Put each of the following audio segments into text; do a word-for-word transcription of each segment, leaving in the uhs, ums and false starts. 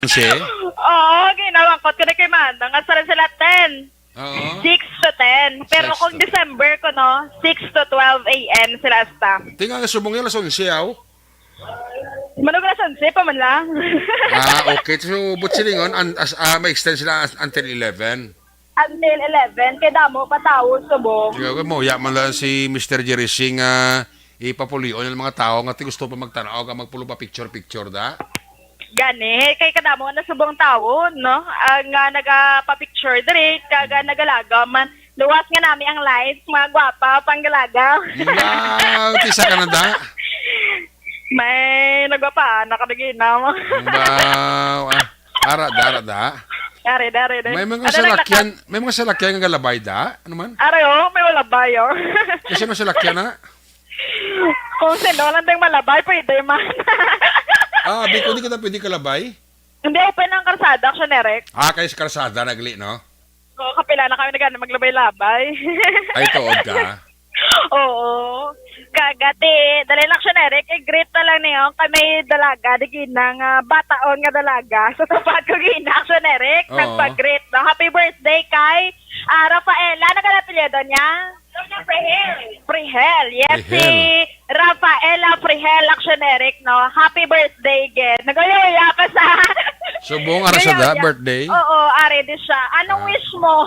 Che? Oo, ginawangkot ko na kay Manang. Hasta lang sila ten. Oo. Six to ten. Pero Six kung to December ko, no, six to twelve a m sila hasta. Tinga nga subong yung alas onse, aw? Manong alas onse pa man lang. Ah, okay. So, but silingon, an, as, ah, may extend sila as, until eleven. Until eleven, kay damo pa tawo subong. Ikaw, mo, ya man lang si Mister Jerry Singh, ah, ipapulion yung mga tao nga ti gusto pa magtanaw, nga magpulo pa picture-picture, da? Gani, kay kadamo na subong tawo, no? Ang, ah, nagapa-picture diri, kag, ah, nagalaga man. Luwas nga nami ang lights, mga gwapa, panggalaga. Wow, tisa ka na, da? May nagwapa, nakadaginaw. Wow, ah, ara, da, ara, da. Dari, dari, dari. May mga Ano, salakyan, naglakad? May mga salakyan nga galabay, da? Ano man? Aray, oh, may walabay, oh. Kasi no salakyan na? Kung sino lang ding malabay, pwede man. Ah, abi ko, di ka na pwede kalabay? Hindi, open ang karsada, Action Eric. Ah, kayo sa karsada, nagli, no? Oo, kapila na kami nagano maglabay-labay. Ay, tuod ka? Oo. Kagati, dali lang, Action Eric, i-greet na lang niyo. Kay may dalaga, di gina nga bataon nga dalaga. Sa tapat ko gina, Action Eric, Oo. nagpa-greet, no? Happy birthday kay, ah, Rafaela. Ano ka na apelyido niya? Prehel. Prehel, yes, Prehel. si Rafaela Prehel, Action Eric, no? Happy birthday again. Nagaluya pa sa Subong, ara sa da, Nagaluya. birthday? Oo, ari di siya. Anong Ah. wish mo?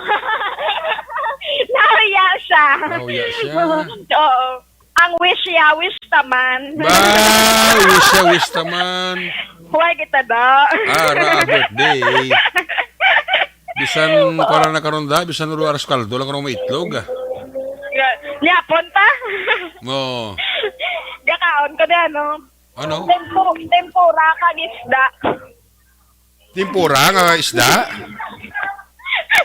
Nahuya siya. Nahuya siya. Oo. Ang wish niya, wish taman. Ba, wish siya, wish taman. Huwag kita da. Ah, ra, birthday. Bisan para na karon da, bisan ruwa ras kaldo lang karon may itlog, ah. Nga, niya, punta? Oo. Gakaon ko na, no? Ano? Tempu-, tempura kag isda. Tempura nga isda?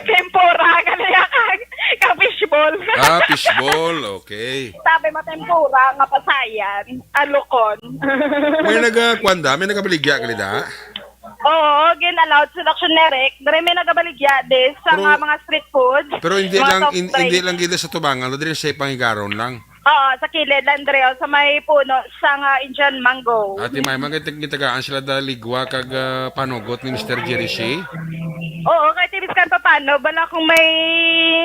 Tempura nga niya kag, kag fishball. Ah, fishball. Okay. Sabi mo, tempura nga pasayan. Alukon. May naga-, kwan da? May nagabaligya ka, da? Oo, gin-allowed sila, Action Eric. Diri may nagabaligya, di, sa Pero, mga, mga street food, pero hindi mga lang, soft in-, hindi drinks. lang gid sa tubangan, no? Diri sa pangigaron lang. Oo, sa kilid lang, diri, oh, sa may puno sang, ah, Indian mango. Ate May, mga gitag-, gitagaan sila da ligwa kag, ah, panugot ni Mister Jerry C. Oo, kay tibis kan papano, bala kung may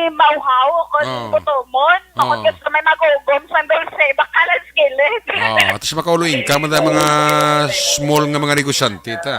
mauhaw o kung Oo. gutomon, Oo. pakot ka sa may magugom, sang dulce, baka lang sa kilid. Oo, at least makauluin ka, mga, mga small nga mga negosyante, ta.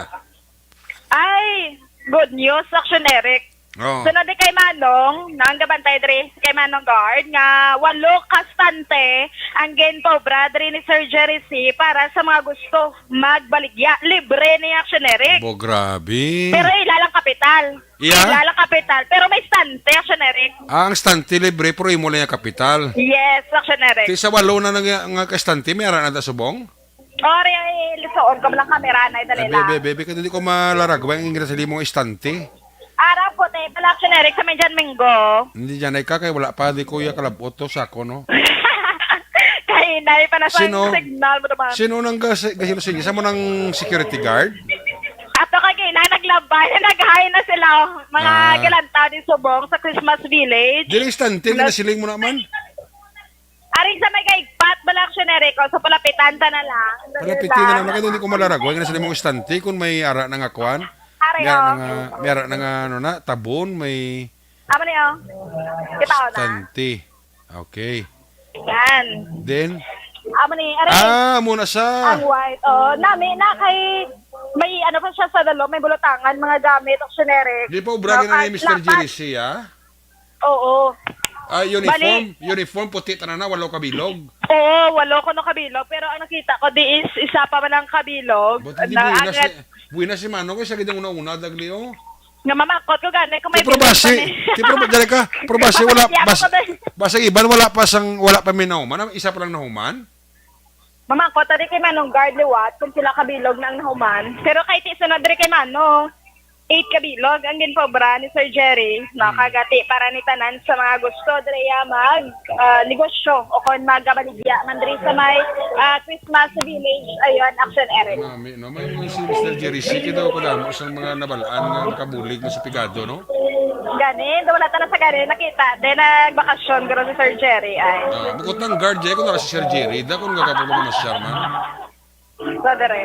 Ay, good news, Action Eric. Oo. Sunod di kay Manong, na ang gabantay diri kay Manong Guard, nga walo ka stante ang ginpobra diri ni Sir Jerry C para sa mga gusto magbaligya. Libre ni Action Eric. Bo, grabe. Pero ila lang kapital. Iya? Ila lang kapital. Pero may stante, Action Eric. Ah, ang stante libre, pero imo lang yung kapital. Yes, Action Eric. Sa walo na nga, nga ka stante, may ara na ta subong? Ori, ay, lisuon ko lang kamera, nay, dali Ay, lang. Bebe, bebe, kaya hindi ko malaragway ang ingra sa limong istante. Araw po, te, pala, Action Eric, sa may Jan Minggo. Hindi dyan, ay ka, kay wala pa, di ko iya kalabot to sa ako, no? Kahinay pa na sa Sino? signal mo naman. Sino nang gas-, gasino sa inyo? Sa mo nang security guard? Ato kay kahinay, naglabay, nag-hi na sila, oh. Mga Ah. galanta ni Subong sa Christmas Village. Dili istante, Nas- nasiling mo naman. Aring sa may kaigpat, bala, Action Eric, o, sa palapitan ta na lang. Palapitin na lang, kaya hindi ko malaragway nga sa imong istante kung may ara na nga kwan. Ari, May ara na oh. nga, may ara na nga, ano na, tabon, may Amo ni, oh. Kita ko na. istante. Okay. Yan. Then? Amo ni, ari. Ah, muna sa. Ang white. Oh, nami na kay, may ano pa siya sa lalo, may bulatangan, mga gamit, Action Eric. Di pa obra No, na ni kahit Mister lapat. Jerry C, ah? Oo. Ah, uniform, Bali- uniform, puti tanan na, walo ka bilog. Oo, walo ko no kabilog, pero ang nakita ko di is isa pa man ang kabilog. But hindi Na, buwinas ang ni, buwinas si Manong, kay sa gid ang una-una, dagli, oh. Nga mamakot ko gani kung may Ti, pero bilog base, pa ni. ti, pero ba-, dali ka, pero base, wala, Mapatigya base, ako, dali. base iban, wala pa sang, wala pa may nahuman, isa pa lang nahuman. Mamangkot ta di kay Manong Guard liwat kung pila ka bilog na ang nahuman. Pero kay ti sunod diri kay Mano, eight ka bilog ang ginpobra ni Sir Jerry. No, Mm. kagati para ni tanan sa mga gusto diri, ah, mag, ah, negosyo o kon magabaligya man diri sa may, ah, Christmas Village. Ayun, Action Eric. Mami, no? May, may si Mister Jerry C, kita ko damo sa mga nabalaan nga nakabulig mo sa pigado, no? Gani, wala ta na sa gani nakita. Then, nagbakasyon garo si Sir Jerry ay. Ah, bukod ng guard, Jay, kung naka si Sir Jerry, da kung nagkapag mga masyar man. Sa dire.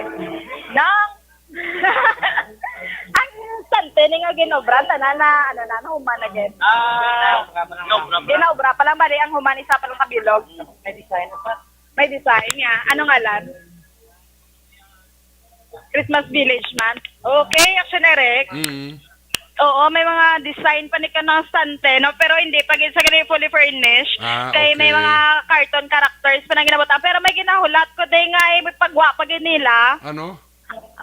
Nang Ginobra, tanan na, ano na, nahuman na gid. Ah, no problem. Ginaobra pa lang, bali, ang human, isa pa lang kabilog. May design pa. May design niya. Ano ngalan? Christmas Village man. Okay, Action Eric. Mm. Oo, may mga design pa ni kanang stante, no? Pero hindi pa gid sa gani fully furnished. Ah, Kay may okay. mga cartoon characters pa nang ginabutan. Pero may ginahulat ko din nga, eh, may pagwa pa gid nila. Ano?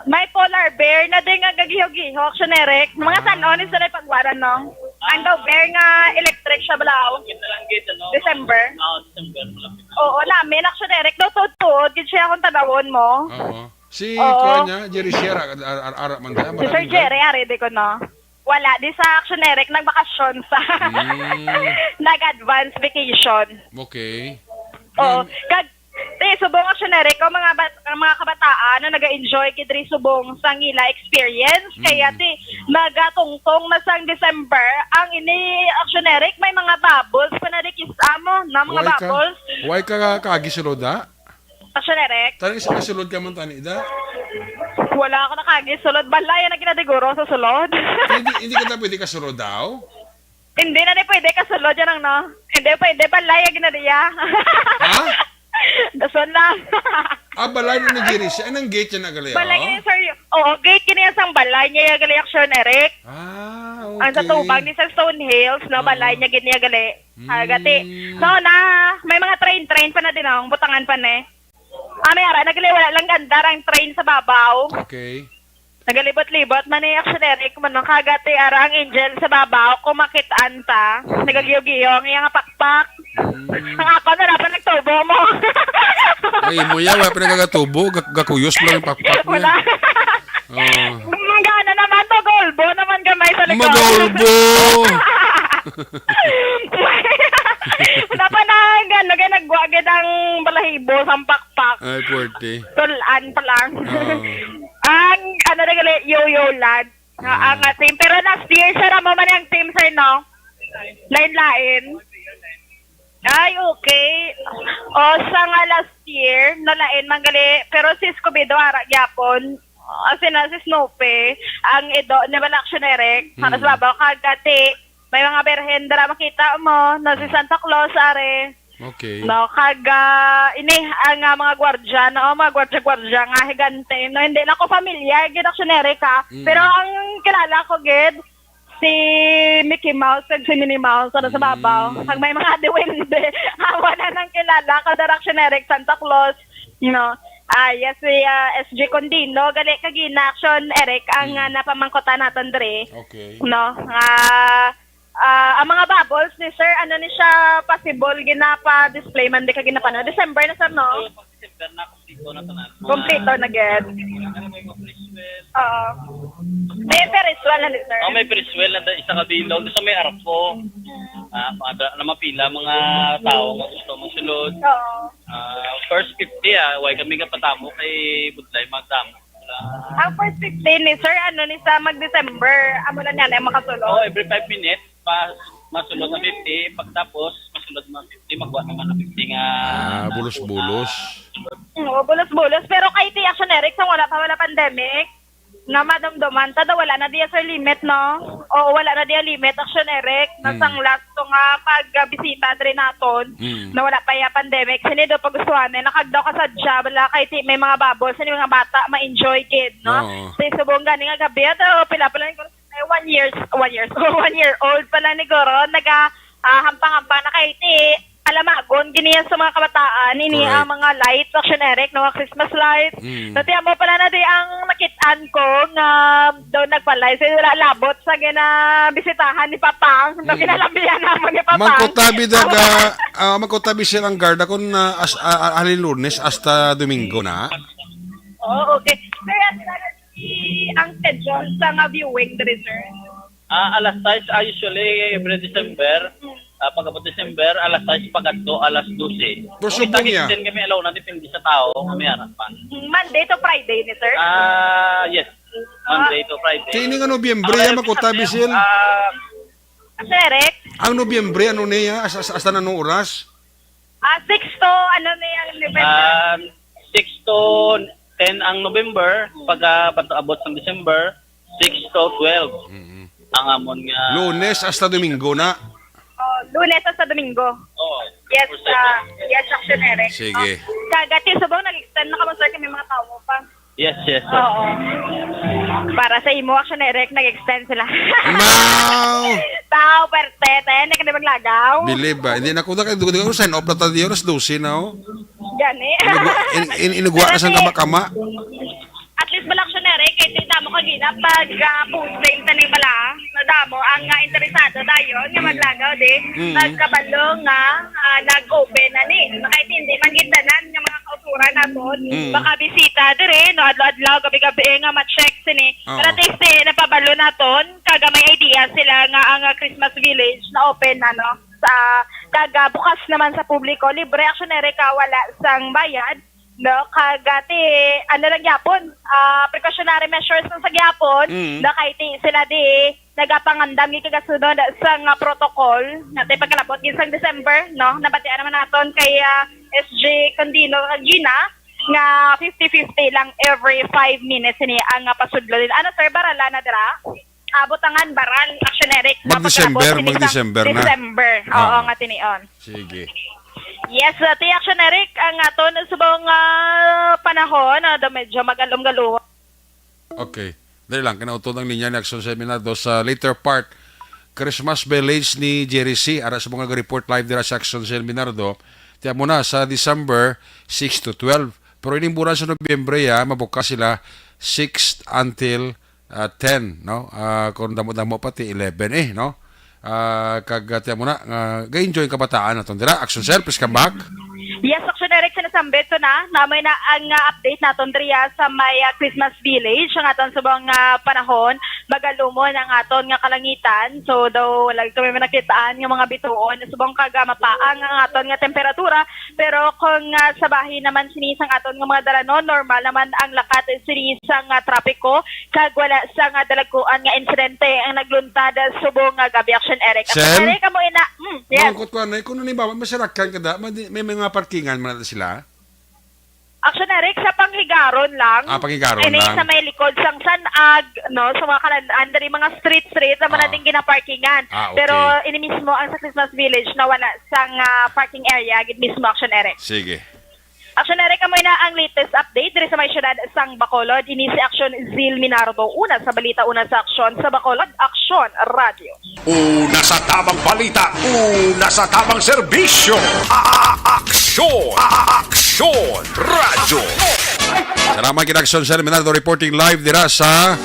May polar bear na din nga gagiho-giho, Action Eric. Mga Ah. sanon is na pagwaran, no? Ang daw bear nga electric siya, balaw. December. Ah, December, malapit na. Oo, namin, Action Eric. Daw tuod-tuod, gid siya kung tanawon mo. Oo. Si Oo. kuan niya, Jerry Sierra, ar- ar- ara man dala, Si Sir maraming Jerry, ari di ko, no? Wala, di sa Action Eric, nagbakasyon sa Mm. nag-advance vacation. Okay. Oo. Ma'am, Kag, ti, subong Action Eric, ang mga, bat- ang mga kabataan na nag-enjoy gid diri subong sa ngila experience. Mm. Kaya ti, magatungtong na sang December, ang ini Action Eric, may mga bubbles pa na di kis-, amo, na mga Why ka, bubbles. Why ka kaagi sulod, ha? Action Eric, Tanong isa ka sulod ka man tani da. Wala ako nakagi sulod. Balay na ginadiguro sa sulod. Hindi, hindi ka na pwede ka sulod daw? Hindi na ni pwede kasulod yan ang, no? Hindi pwede, balay ang ginadiya. Ha? Dason lang. Ah, balay na ni Jerry siya. Anong gate siya nagali? Balay niya, sir. Oo, gate kini sang balay niya, gali Action Eric. Ah, okay. Ang sa tubang ni sa Stone Hills, no, Oo. Balay niya gid niya gali. Mm. Agati. So na, may mga train-train pa na din ang butangan pa ni. Ah, may ara, nagli, wala lang ganda ang train sa babaw. Okay. Nagalibot-libot man ni Action Eric, man ang kagati ara ang angel sa babaw, kung makitaan ta. Nagagiyo-giyo ang iyang pakpak. Mm. Ang ako na dapat nagtubo mo. Ay, mo ya, wala pa nagagatubo. Gak- gakuyos mo lang yung pakpak niya. Wala. Oh. Ang gana naman to, golbo naman gamay sa likod. Magolbo! Wala pa na, gano, kaya nagwagid ang balahibo sa pakpak. Ay, forty. Tulan pa lang. Oo. Ang, ano na gali, yo-yo land. Ah. Ang ating, pero last year, siya naman man ang team, sir, no? Lain-lain. Ay, okay. O, sa nga last year, nalain man gali, pero si Scooby-Doo, ara, gyapon. As in, si Snoopy, ang ido ni Bala Action Eric, para Hmm. sa babaw, kagati, may mga berhen dara makita mo, no, si Santa Claus, are. Okay. No, kag ah, ini ang ah, mga gwardiya, no, mga gwardiya-gwardiya nga higante, no, hindi na ko familiar gid Action Eric, ha. Mm. Pero ang kilala ko gid si Mickey Mouse kag si Minnie Mouse ano sa babaw. Mm. Kag may mga duwende. Awa na nang kilala ko, Action Eric, Santa Claus, no. Ah, yes, si ah, S J Condino, gali kag ina Action Eric ang Mm. ah, napamangkutan naton diri. Okay. No, nga ah, ang mga bubbles ni sir, ano ni siya, possible ginapa-display man di ka ginapano. December na, sir, no? So, pag December na, kompleto na tanan. Mga Kompleto na gid. Ano, may mga Ferris wheel. Oo. May Ferris wheel na ni sir. Oh, may Ferris wheel na isa ka bilog. So, may arko. Ah, mga, na mapila mga tao nga gusto mo sulod. Oo. Ah, first fifty, ah, why kami nga patamo kay Budlay magtamo. Wala. Ang first fifteen ni sir, ano ni sa mag-December, amo na niya na makasulod. Oh, every five minutes, pa, masulod na fifty, pagtapos, masulod na fifty, magwa naman na fifty nga Ah, bulos-bulos. Oo, bulos-bulos. Pero kay ti Action Eric, sa wala pa wala pandemic, na madumduman ta daw, wala na diya sir limit, no? Oo, wala na diya limit, Action Eric, na Hmm. sang last ko nga pagbisita diri naton, Hmm. na wala pa iya pandemic, sini daw pagustuhan, eh, nakagdaw ka sa job, wala kay ti may mga bubbles, sini mga bata, ma-enjoy kid, no? Oo. Sa subong gani nga gabi, ato, pila pa lang, eh, one years, one years, one year old pa lang ni Goro, naga, ah, hampang-hampang na kay ti, alamagon, gini yan sa mga kabataan, ini Correct. ang mga lights, Action Eric, no, mga Christmas lights. Mm. Dati amo pala na di ang nakitaan ko nga daw nagpalay sa wala labot sa ginabisitahan ni Papang, no, Mm. ginalabihan naman ni Papang. Mangkutabi daga, ah, mangkutabi silang guard ako na as, ah, ah, halin Lunes hasta Domingo na. Oo, okay. Kaya sila si ang schedule sa nga viewing diri, sir. Ah, alas sais, ah, usually, every December, ah, pag-abot December, alas sais pag-adto, alas dose. Pero subong niya. Din kami alaw na, depende sa tao nga may harapan. Monday to Friday ni sir? Ah, yes. Monday to Friday. Kini nga Nobyembre, ah, makutabi sil. Ah, Sir Eric? Ang Nobyembre, ano niya? As, as, hasta na nung oras? Ah, six to, ano na yung November? ah, six to ten ang November, pag ah, abot ng December, six to twelve. Mm-mm. Ang amon nga Lunes hasta Domingo na. Oh, Lunes hasta Domingo. Oh, Yes, for ah, yes, Action Eric. Sige. Oh, kagati subong nag-extend na kamo, sir, kami mga tao pa. Yes, yes, sir. Oo. Para sa imo, Action Eric, nag-extend sila. Wow! Tao, perte, te, hindi ka na maglagaw. Believe ba? Hindi na ko na kayo, sign off na tayo, alas dose na, oh. Gani. Inugwa, in, in, inugwa na sang kama-kama. At least bala, Action Eric, kay tita mo kagina pag, ah, posting taning bala, nadamo ang, ah, interesado dayon nga Mm. maglagaw di. Mm. Nagkabalo nga, ah, nag-open na ni. Nakaintindi man gid tanan nga mga kauturan naton. Mm. Makabisita diri, no, adlaw-adlaw, gabi-gabi nga ma-check sini. Oo. Pero at least, eh, napabalo naton, kaga may idea sila nga ang, ah, Christmas Village na open na, no? Sa, kaga bukas naman sa publiko, libre, Action Eric, ah, wala sang bayad. No, kag, ah, ti, ano lang gyapon, ah, precautionary measures lang sa gyapon, Mm. no, kay ti sila di nagapangandam gid kagasunod sang, ah, protocol, nga ti pagkalabot gid sang December, no, nabatian naman naton kay, ah, S J Condino kagina nga fifty fifty lang every five minutes ini ang, ah, pasudlo din. Ano, sir, barala na dira? Ah, butangan, baral, Action Eric, Mag-December, mapagkabot, mag-December na. December. Oo, Oo. nga tinion. Sige. Yes, uh, ti Action Eric, ang aton subong, ah, panahon, ah, do medyo mag-alom-galom. Okay. Dali lang, kinautod ang linya ni Action Seminar do sa later part. Christmas Village ni Jerry C. Ara sa mga report live dira sa Action Seminar do. Tiyan mo na, sa December six to twelve. Pero inimburan sa Nobyembre, ah, mabukas sila six until ah, ten, no? Ah, kung damo-damo pati eleven eh, no? Ah, kag, ah, tiyan mo na, nga ga-enjoy ang kabataan naton dira. Action Sir, please come back. Yes, Action Eric, sinasambit ko na. Namoy na ang, ah, update naton diriya sa may, ah, Christmas Village. Ang aton subong, ah, panahon, magalumon ang aton nga kalangitan. So, daw, wala kami manakitaan nga mga bituon. Subong kaga mapaang ang aton nga temperatura. Pero kung, ah, sa bahin naman sini sang aton nga mga dalanon, normal naman ang lakat sini sang, ah, trapiko, kag wala sang, ah, dalagkuan nga insidente ang nagluntad subong nga gabi, Action Eric. Action Sen? Eric, amo ina. Mm, yes. Mangkot ko, ano, eh, kung halimbawa, masarakan ka da, may, may mga parkingan man na sila? Action Eric, sa panghigaron lang. Ah, panghigaron Ini lang. Sa may likod sang San Ag, no, sa mga kalan-an, diri mga street-street, sa mga Ah. ding ginaparkingan. Ah, okay. Pero ini mismo ang sa Christmas Village na wala sang, ah, parking area, gid mismo, Action Eric. Sige. Action Eric, amo na ang latest update diri sa may siyudad sang Bacolod. Ini si Action Zil Minardo. Una sa balita, una sa aksyon sa Bacolod, Action Radio. Una sa tamang balita, una sa tamang serbisyo. A-, a-, aksyon, a-, a-, aksyon, radyo. Salamat kay Action Seminar reporting live dira sa,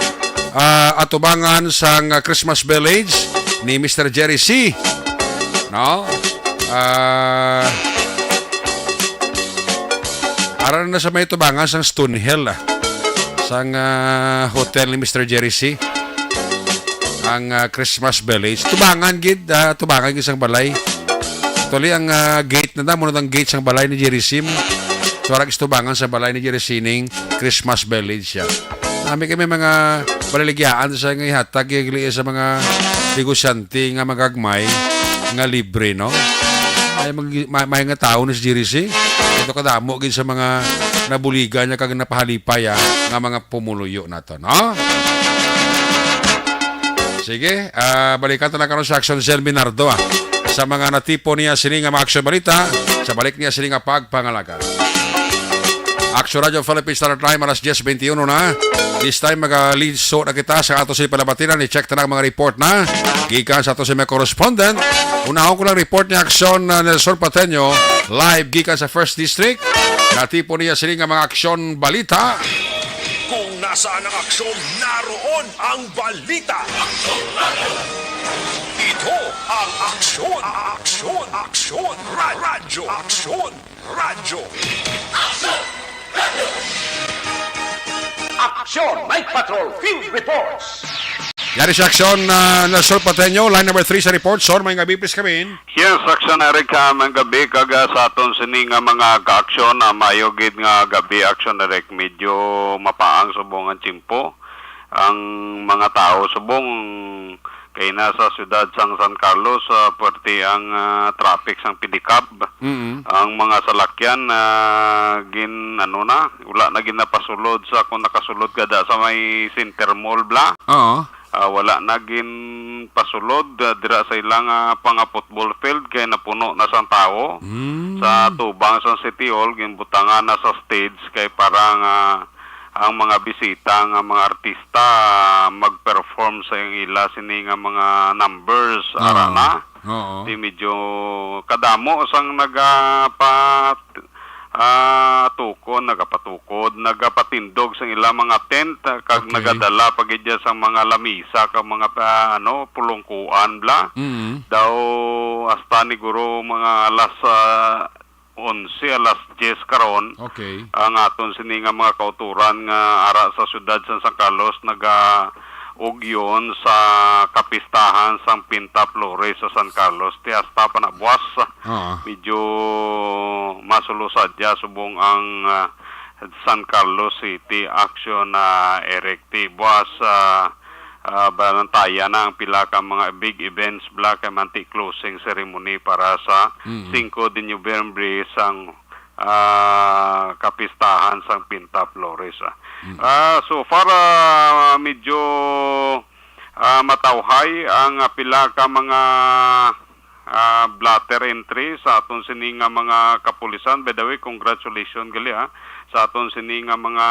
ah, atubangan sang, ah, Christmas Village ni Mister Jerry C. No? Ah, ara na sa may tubangan sang Stonehill, ah. Sang, ah, hotel ni Mister Jerry C. Ang, ah, Christmas Village. Tubangan gid, ah, tubangan gid sang balay. Actually, ang, ah, gate na damo na ang gate sang balay ni Jerry C. So, arag istubangan sa balay ni Jerry C ning Christmas Village siya. Nami kami mga baliligyaan sa nga ihatag, igli sa mga negosyante nga magagmay nga libre, no? Ay, mag-, ma-, may nga tao ni si Jerry C. Ito kadamo gid sa mga nabuligan niya kag napahalipay, ah, nga mga pumuluyo nato, no? Sige, ah, balikan ta na karon sa Action Sel Minardo, ah. Sa mga natipon niya sini nga mga aksyon balita, sa balik niya sini nga pagpangalaga. Action Radio Philippines Standard Time, alas diyes bente uno na. This time, maga-lead so na kita sa ato sa palabatiran. I-check ta na ang mga report na gikan sa ato sa mga correspondent. Unahon ko lang report ni Aksyon, ah, Nelson Pateño, live gikan sa First District. Natipon niya sini nga mga aksyon balita. Kung nasaan ang aksyon, naroon ang balita. Ito ang aksyon, aksyon, aksyon, ra-, radyo, aksyon, radyo. Aksyon Night Patrol Field Reports. Yari sa aksyon, ah, Nelson Pateño, line number three sa report. Sir, may gabi, please come in. Yes, Action Eric, ah, may gabi kag, ah, sa aton sini nga mga kaaksyon, ah, maayo gid nga gabi, Action Eric. Medyo mapaang subong ang tiyempo. Ang mga tao subong kay na sa siyudad sang San Carlos, ah, puwerte ang, ah, traffic sang pedicab. Mm. Ang mga salakyan, ah, gin, ano na, wala na ginapasulod sa, kung nakasulod ka da sa may Center Mall, bla. Oo. Ah, wala na gin pasulod, ah, dira sa ilang, ah, panga-football field kay napuno na sang tawo. Mm. Sa tubang sang City Hall, ginbutangan na sa stage kay para nga ang mga bisita nga mga artista, ah, mag-perform sa ila sini nga mga numbers, ara Oo. na. Oo. Di medyo kadamo sang nagapa-, ah, tukon, nagapatukod, nagapatindog sang ila mga tent, ah, kag Okay. nagadala pa gid dyan sang mga lamisa kag mga pa-, ano, pulungkuan bla. Mm. Daw hasta ni guro mga alas, ah, onse, alas diyes karon, Okay. ang aton sini nga mga kauturan nga ara sa siyudad sa San Carlos naga-ugyon sa kapistahan sang Pinta Flores sa San Carlos. Ti hasta pa na buwas, Ah. medyo masulo sadya subong ang, ah, San Carlos City action na, Eric. Ti buwas, ah, ah, banantayan na ang pila ka mga big events bla kay manti closing ceremony para sa Mm. singko de Nobyembre sang, ah, kapistahan sang Pinta Flores, ah. Mm. Ah, so far, ah, medyo, ah, matawhay ang, ah, pila ka mga, ah, blotter entry sa aton sini nga mga kapulisan. By the way, congratulations gali, ah, sa aton sini nga mga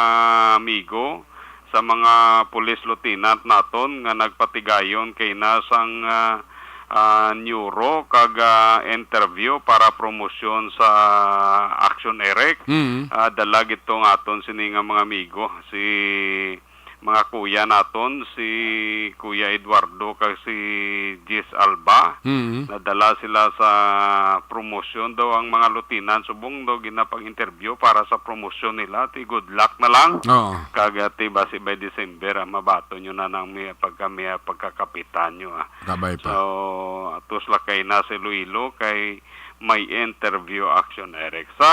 amigo, sa mga police lieutenant naton nga nagpatigayon kay na sang, ah, ah, neuro kag, ah, interview para promosyon sa Action Eric. Mm. Ah, dala gid to nga aton sini nga mga amigo, si mga kuya naton, si Kuya Eduardo kag si Jis Alba. Mm. Nadala sila sa promosyon daw ang mga lieutenant subong daw ginapang-interview para sa promosyon nila. Ti good luck na lang. Oo. Kag, ah, ti basi by December, ah, mabaton nyo na nang may pagka-, may pagkakapitan nyo, ah. Kabay pa. So, atos lakay na sa Iloilo kay may interview, Action Eric. Sa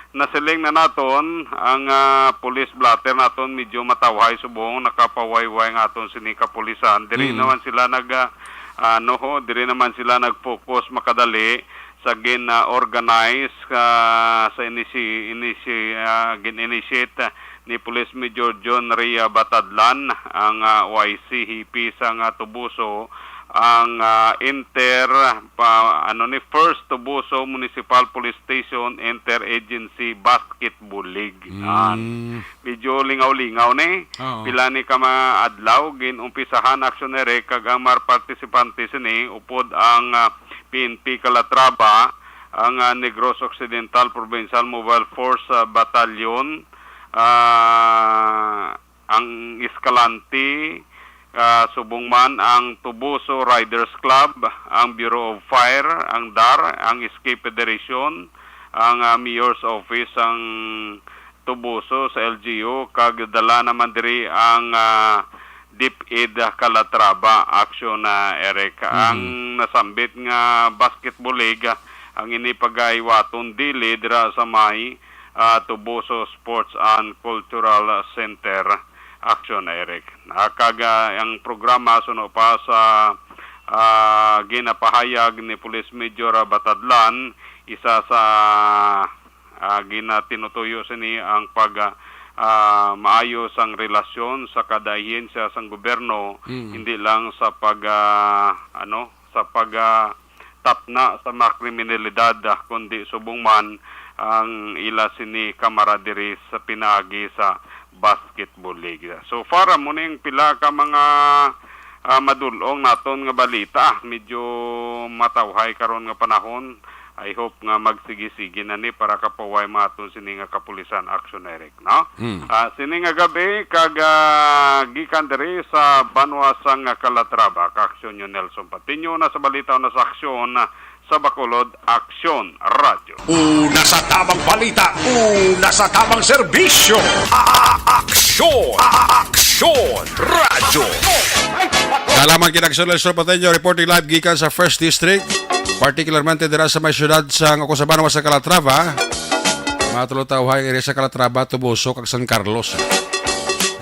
nasiling na naton, ang, ah, police blotter naton medyo matawhay subong, nakapawayway nga aton sini kapulisan. Diri Mm. naman sila nag, ah, ano ho, diri naman sila nag-focus makadali sa gin, ah, organize, ah, sa inisi-, inisi-, ah, gin-initiate ni Police Major John Ria Batadlan, ang, ah, Y C hipi sa nga Tubuso, ang, ah, inter, pa, ano ni, First Tubuso Municipal Police Station Interagency Basketball League. Yan. Mm. Medyo lingaw-lingaw ni. Oo. Pila ni ka mga adlaw, gin-umpisahan, Action Eric, kag ang mga partisipante sini, upod ang, ah, P N P Calatrava, ang, ah, Negros Occidental Provincial Mobile Force, ah, Battalion, ah, ang Escalante, ah, subong man ang Tubuso Riders Club, ang Bureau of Fire, ang dar, ang Escape Federation, ang, ah, Mayor's Office, ang Tubuso sa L G U, kag dala naman diri ang, ah, DepEd Calatrava Action, ah, Eric. Mhm. Ang nasambit nga basketball league, ah, ang ini pagahiwaton dili dira sa may, ah, Tubuso Sports and Cultural Center Action, Eric. Ah, kag, ah, ang programa suno pa sa, ah, ginapahayag ni Police Major, ah, Batadlan, isa sa, ah, ginatinutuyo sini ang pag, ah, ah, maayo sang relasyon sa kada ahensya sang gobyerno, Mm. hindi lang sa pag, ah, ano, sa pag, ah, tapna sa mga kriminalidad, ah, kundi subong man ang ila sini kamaraderis sa pinaagi sa basketball league. So far, amo ning pila ka mga, ah, madul-ong naton nga balita. Medyo matawhay karon nga panahon. I hope nga magsigi-sige na ni para kapaway maton sini nga kapulisan action, Eric, no? Mm. Ah, sini nga gab-i, kag, ah, gikan diri sa banwa sang Calatrava, ka-aksyon nyo Nelson Patiño, na sa balita o na sa aksyon, sa Bacolod Aksyon Radyo. Una sa tamang balita, una sa tamang serbisyo. A-, a-, aksyon, a-, a-, aksyon radyo. Kalaman kina Aksyon Nelson Patiño, reporting live gikan sa First District, particularmente dira sa may siyudad sa, o sa banwa sa Calatrava. Mga tulo tawhay area sa Calatrava, Tubuso, kag San Carlos.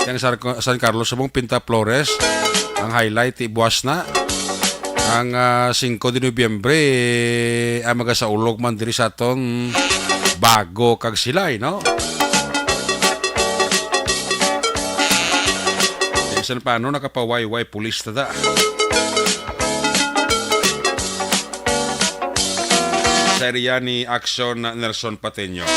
Ang San, San Carlos, subong Pinta Flores, ang highlight, ti buwas na. Ang, ah, singko de Nobyembre, eh, ang magasaulog man diri sa aton Bago kag Silay, no? San paano nakapawayway pulis ta da? Sa area ni Action Nelson Patino.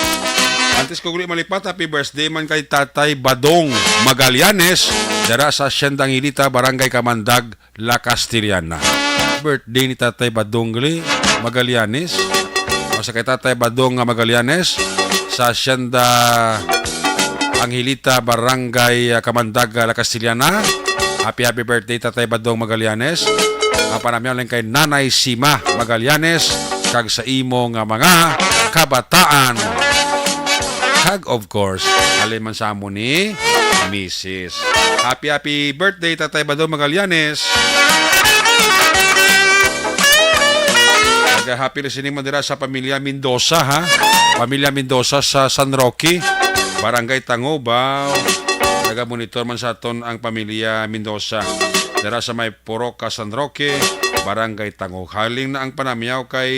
Antes ko guli malipat, happy birthday man kay Tatay Badong Magallanes, dara sa Hacienda Angelita, Barangay Kamandag, La Castellana. Birthday ni Tatay Badong gali, Magallanes. O sa kay Tatay Badong nga Magallanes sa Hacienda Angelita, Barangay, ah, Kamandag, ah, La Castellana. Happy, happy birthday, Tatay Badong Magallanes. Ang panamyaw lang kay Nanay Sima Magallanes kag sa imo nga mga kabataan. Kag, of course, halin man sa amo ni Misis. Happy, happy birthday, Tatay Badong Magallanes. Nag-happy listening man dira sa pamilya Mendoza, ha? Pamilya Mendoza sa San Roque, Barangay Tangubaw. Naga-monitor man sa aton ang pamilya Mendoza. Dira sa may Purok ka San Roque, Barangay Tangubaw. Halin na ang panamyaw kay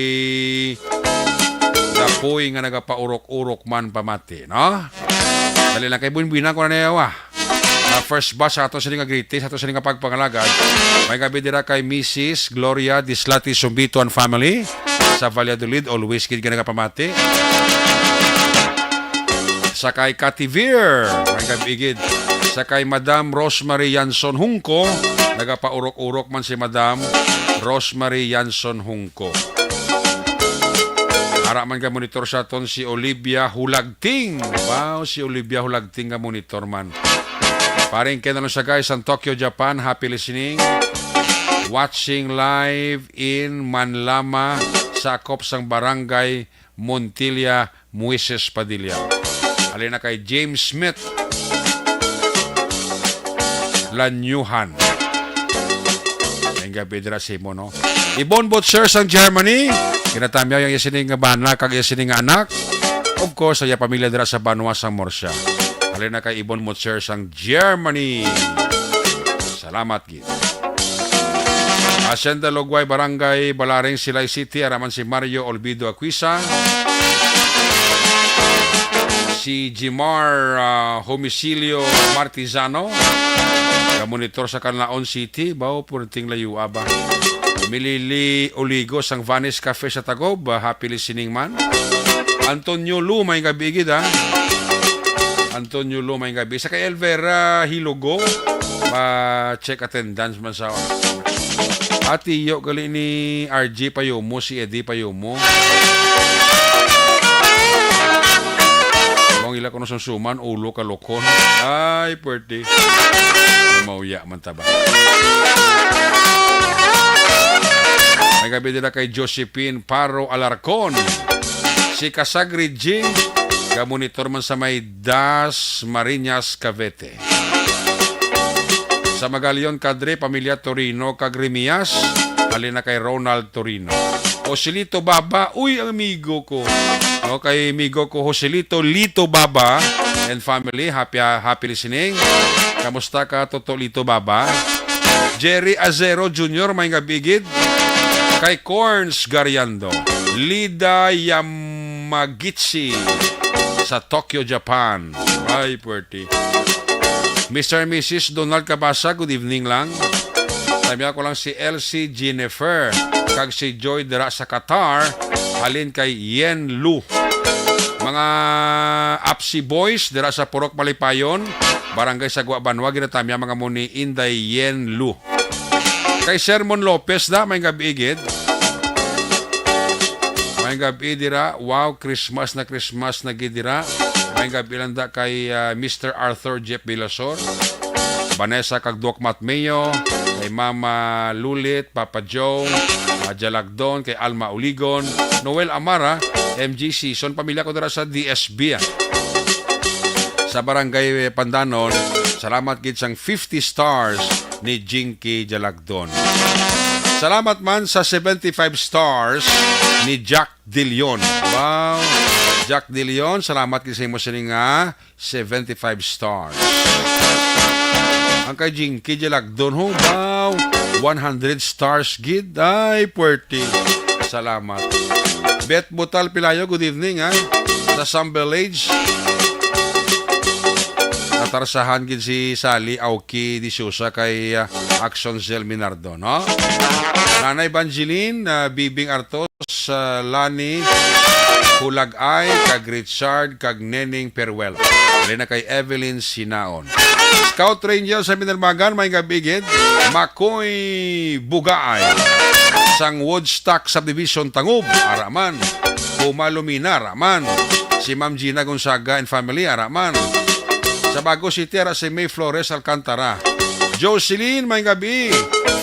Dapoy nga nagapaurok-urok man pamati, no? Dali lang kay buin-buinan ko na niya, ah. Ah, first batch sa ato sini nga greetings, ato sini nga pagpangalagad. May gabi dira kay Misis Gloria Dislati Sumbito and family sa Valladolid, always gid nga nagapamati. Sa kay Kativir, may gabi gid. Sa kay Madam Rosemary Yanson Hungko, nagapaurok-urok man si Madam Rosemary Yanson Hungko. Ara man ka monitor sa aton si Olivia Hulagting. Wow, si Olivia Hulagting nga monitor man. Paring Ken Alonsagay sang Tokyo, Japan, happy listening. Watching live in Manlama, sakop sang Barangay Montilla, Moises Padilla. Halin na kay James Smith Lanyuhan. Ang gabi dira sa imo, no? Ibon Butcher sang Germany. Ginatamyaw ang iya sining nga bana kag iya sining nga anak. Of course, ang iya pamilya dira sa banwa sang Murcia. Halin na kay Ibon Butcher sang Germany. Salamat gid. Hacienda Lugway, Barangay Balaring, Silay City, ara man si Mario Olvido Aquisa, si Jimar, ah, Homicilio Martizano, ka monitor sa Canlaon City, baw, purting layo ba. Milili Oligo sang Vanis Cafe sa Tagob, ah, happy listening man. Antonio Lu, may gabi gid, ha? Antonio Lu, may gabi. Sa kay Elvera Hilugo, pa-check attendance man sa Atiyo gali ni R G Payomo, si Eddie Payomo. Mong ila kuno sumsuman, ulo ka lokon. Ay, pwerte. Mauya man taba. May gabi dira kay Josephine Paro Alarcon. Si Kasagri G, ga-monitor man sa may Das Marinas, Cavite. Sa Magalion, Kadre, pamilya Torino kag Remias, halin na kay Ronald Torino. Joselito Baba, uy, ang amigo ko. No, kay amigo ko Joselito Lito Baba and family, happy, happy listening. Kamusta ka, Toto Lito Baba? Jerry Azero Junior, may nga bigid. Kay Corns Gariando, Lida Yamagichi sa Tokyo, Japan. Ay, puwerte. Mister and Missus Donald Cabasa, good evening lang. Sabi ako lang si Elsie Jennifer kag si Joy dira sa Qatar, halin kay Yen Lu. Mga Apsi Boys dira sa Purok Malipayon, Barangay Sagwa Banwa, ginatamya mga mo ni Inday Yen Lu. Kay Sermon Lopez da, may gabi gid. May gabi dira. Wow, Christmas na Christmas na gid dira. May gabi lang da kay, ah, Mister Arthur Jeff Bilasor, Vanessa kag Doc Matmeo, kay Mama Lulit, Papa Joe, ah, Jalagdon, kay Alma Uligon, Noel Amara, M G Season, pamilya ko dira sa D S B, ah, sa Barangay Pandanon. Salamat gid sang fifty stars ni Jinky Jalagdon. Salamat man sa seventy-five stars ni Jack De Leon. Wow! Jack De Leon, salamat gid sa imo sini nga seventy-five stars. Ang kay Jinky Jalagdon, ho, wow! One hundred stars gid. Ay, puwerte. Salamat. Beth Butal Pilayo, good evening, ha? Sa Sambelage. Sa tarsahan gid si Sally Auki de Sousa kay, ah, Action Zell Minardo, no? Nanay Evangeline, ah, Bibing Artos, ah, Lani Hulagay, kag Richard, kag Neneng Peruelo. Dali na kay Evelyn Sinaon. Scout Ranger sa Binalbagan, may gabi gid. Makoy Bugaay sang Woodstock Subdivision, Tangub, ara man. Puma Lumina, ara man. Si Ma'am Gina Gonzaga and family, ara man. Sa Bago City, ara si May Flores Alcantara. Jocelyn, may gabi.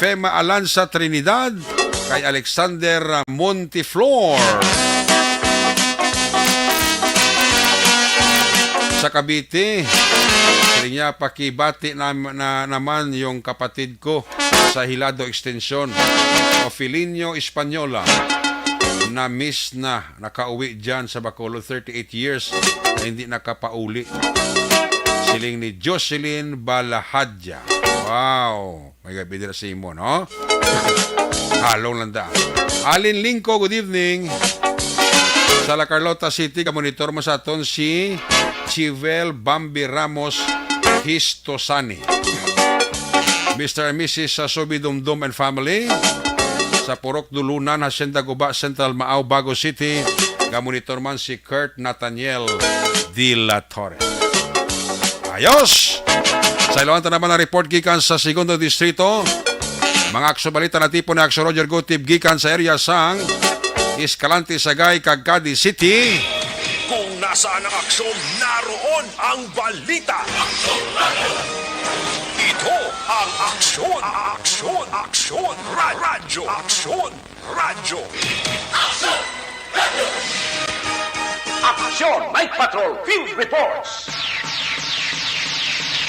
Fema Alanza Trinidad, kay Alexander Monteflor. Sa Cavite, siling niya, "Pakibati na, na naman yung kapatid ko sa Hilado Extension, Ofelinio Española. Na-miss na, nakauwi dyan sa Bacolod, thirty-eight years na hindi nakapauli." Siling ni Jocelyn Balahadja. Wow! May gabi dira sa imo, no? Halong lang da. Alin Lingko, good evening. Sa La Carlota City, kamonitor mo sa aton si Chivel Bambi Ramos Histosani. Mister and Missus sa Subi Dumdum and family. Sa Purok Dulunan, Hacienda Guba, Central Maao, Bago City. Kamonitor man si Kurt Nathaniel de la Torre. Ayos! Sa iloan ta naman ang report gikan sa Segundo Distrito. Mga aksyon balita na tipo ni Aksyon Roger Gutib gikan sa area sang Escalante, Sagay, kag Cadiz City. Kung nasaan ang aksyon, naroon ang balita. Ito ang Aksyon, Aksyon, Aksyon Ra-, Radyo, Aksyon Radyo. Aksyon Night Patrol Field Reports.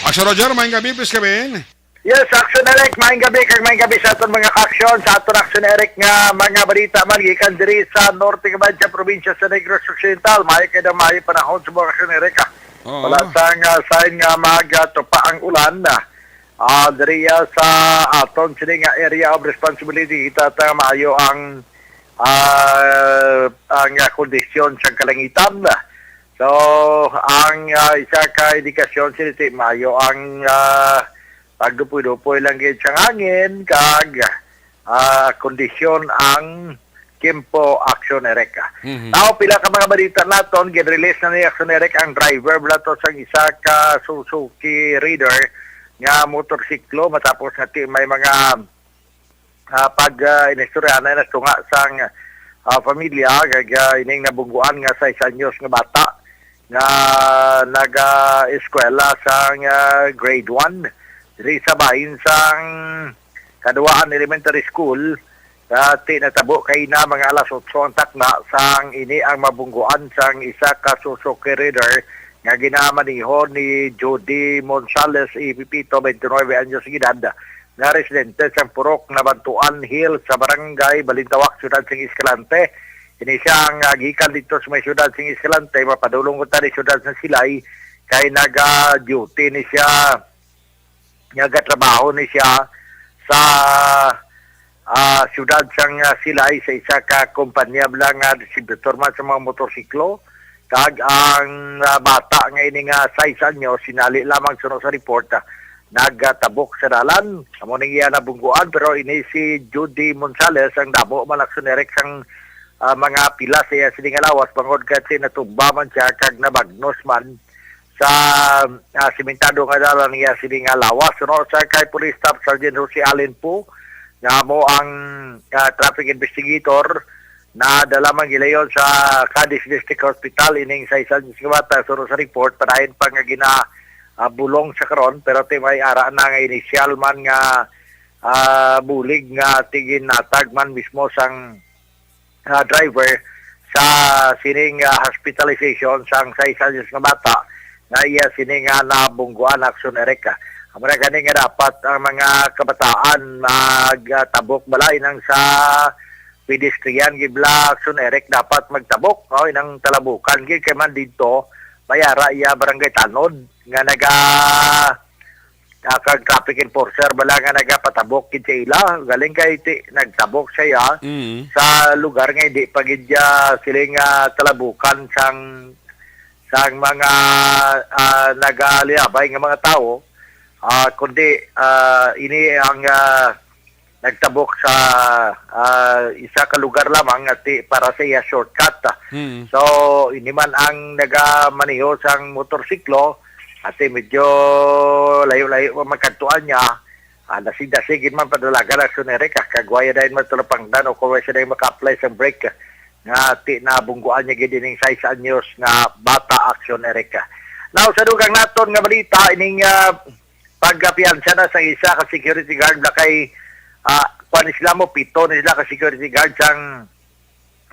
Aksyon Roger, maayong gabi, please come in. Yes, Aksyon Eric, maayong gabi, kag maayong gabi sa aton mga aksyon, sa aton Aksyon Eric nga mga balita man gikan diri sa Norte Cabanatuan, probinsya sa Negros Occidental. Maayo kay daw maayo panahon sa mga Aksyon Eric, ah. Oo. Wala sang, ah, sign nga magtupa ang ulan, ah. Ah, diri, ah, sa aton sini nga area of responsibility, kita ta maayo ang, ah, ang, ah, kondisyon sa kalangitan. So, ang, ah, isa ka indikasyon sini ti maayo ang, ah, pagdupoy-dupoy lang gid sang hangin kag, ah, kondisyon ang tiyempo, Aksyon Eric. Mhm. Now, pila ka mga balita naton, gin-release na ni Aksyon Eric ang driver bala to sang isa ka Suzuki Raider nga motorsiklo matapos nga ti-, may mga, ah, pag, ah, inistoryahan na nasunga sang, ah, pamilya, kag, ah, ining nabungguan nga sais anyos nga bata nga naga-eskwela sang, ah, grade one diri sa bahin sang Kaduwaan Elementary School. Dati natabo kay na mga alas otso ang takna sang ini ang mabungguan sang isa ka Suzuki Raider nga ginamaneho ni Judy Monsales y Pipito, twenty-nine anyos edad, nga residente sang Purok Nabantuan Hill sa Barangay Balintawak, Siyudad sang Escalante. Ini siya ang, ah, gikan dito sa may siyudad sang Escalante, mapadulong ko tani siyudad sa Silay, kay naga-duty ni siya, nagatrabaho ni siya sa, ah, siyudad sang, ah, Silay sa isa ka kompanya bala nga distributor man sa mga motorsiklo. Kag ang, ah, bata nga ini nga sais anyos, sinali lamang suno sa report, ah, nagatabok sa dalan. Amo ning iya nabungguan, pero ini si Judy Monsales ang damo man, Aksyon Eric, sang, ah, mga pila sa iya sini nga lawas, bangod kay natumba man siya kag nabagnos man sa, ah, simentado nga dalan niya sini nga lawas. Suno sa kay Police Staff Sergeant Jose Allen Pu, nga amo ang, ah, traffic investigator, nadala man gilayon sa Cadiz District Hospital ining sais anyos nga bata, suno sa report, padayon pa nga gina, ah, bulong sa karon, pero ti may ara na nga inisyal man nga, ah, bulig nga ti ginhatag man mismo sang, ah, driver sa sining, ah, hospitalization sang sais anyos nga bata nga iya sini nga nabungguan, Aksyon Eric. Amo na gani nga dapat ang mga kabataan magtabok bala inang sa pedestrian gid bala, Aksyon Eric, dapat magtabok, no? Inang talabukan gid kay man didto may ara iya Barangay Tanod nga naga, ah, kag traffic enforcer bala nga nagapatabok gid sa ila. Galing kay ti-, nagtabok siya Mm. sa lugar nga hindi pa gid siya sila nga talabukan sang, sang mga, ah, nagaliyabay nga mga tawo, ah, kundi, ah, ini ang, ah, nagtabok sa, ah, isa ka lugar lamang, ati, para sa iya shortcut. Mm. So, ini man ang nagamaneho sang motorsiklo, ati, medyo layo-layo pa magkadtuan niya. Ah, dasig-dasig gid man padalagan ang Aksyon Eric, ah, kag wala dayon matulapangdan o kung wala siya dayon maka-apply sang brake, nga ti nabungguan niya gid ining sais anyos nga bata, Aksyon Eric. Now, sa dugang naton nga balita, ining, ah, pagkapiyansa na sa isa ka security guard na kay, ah, kuwan ni sila mo, pito ni sila ka security guard sang,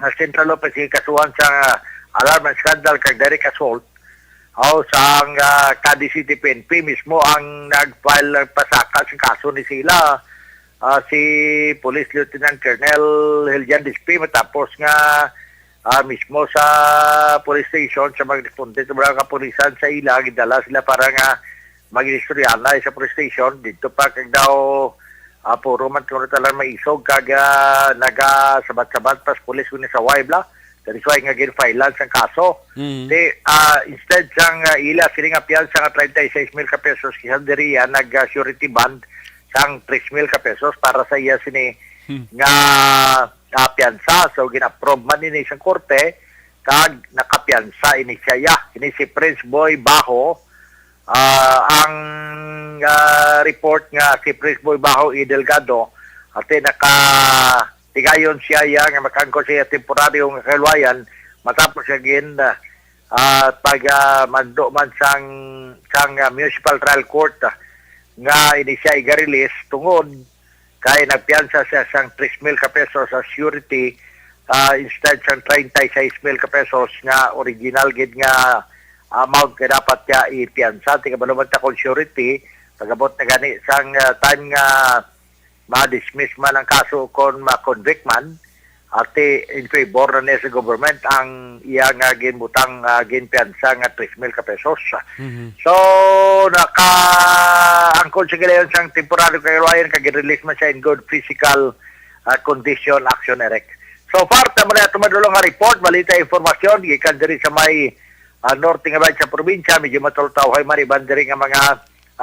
ah, Central Office nga kasuhan sa alarm and scandal kag direct assault. Aw, sang, ah, Cadiz City P N P mismo ang nag-file, nagpasaka sa kaso ni sila, ah, si Police Lieutenant Colonel Hiljan Dispe, matapos nga, ah, mismo sa police station sa mga responde sa mga kapulisan sa ila, gidala sila para nga mag-istorya na sa police station. Dito pa kag daw, ah, puro man kuno talang maisog kag, ah, nagasabat-sabat pas pulis kuno sa wala. That is why nga gin-filean sang kaso. Mm. Di, ah, instead sang, ah, ila sini nga piyansa nga treinta y seis mil ka pesos, kisa diri, ah, nag-surety bond sang tres mil ka pesos para sa iya sini Hmm. nga, ah, piyansa. So, gin-approve man ini sang korte, kag nakapiyansa ini siya. Ini si Prince Boy Baho, ah, ang, ah, report nga si Prince Boy Baho E. Delgado, ate, naka, tigayon siya iya nga makaangkon siya temporaryo nga kaluwayan matapos siya gin, ah, ah, pag, ah, mando man sang, sang, ah, Municipal Trial Court, ah, nga ini siya iga-release tungod kay nagpiyansa siya sang tres mil ka pesos sa surety, ah, instead sang treinta y seis mil ka pesos nga original gid nga amount nga dapat niya ipiyansa. Ti kabalo man ta kung surety, pag-abot na gani sang, ah, time nga ma-dismiss man ang kaso kon ma-convict man, ati in favor na niya sa government ang iya nga ginbutang, ah, ginpiyansa nga tres mil ka pesos. Mhm. So, nakaangkon siya gilayon sang temporary kaluwayan kag release man siya in good physical, ah, condition, Aksyon Eric. So far, tamo na ito madulong nga report, balita, informasyon gikan diri sa may, ah, norte nga bahin sa probinsya, medyo matultawhay man iban diri nga mga,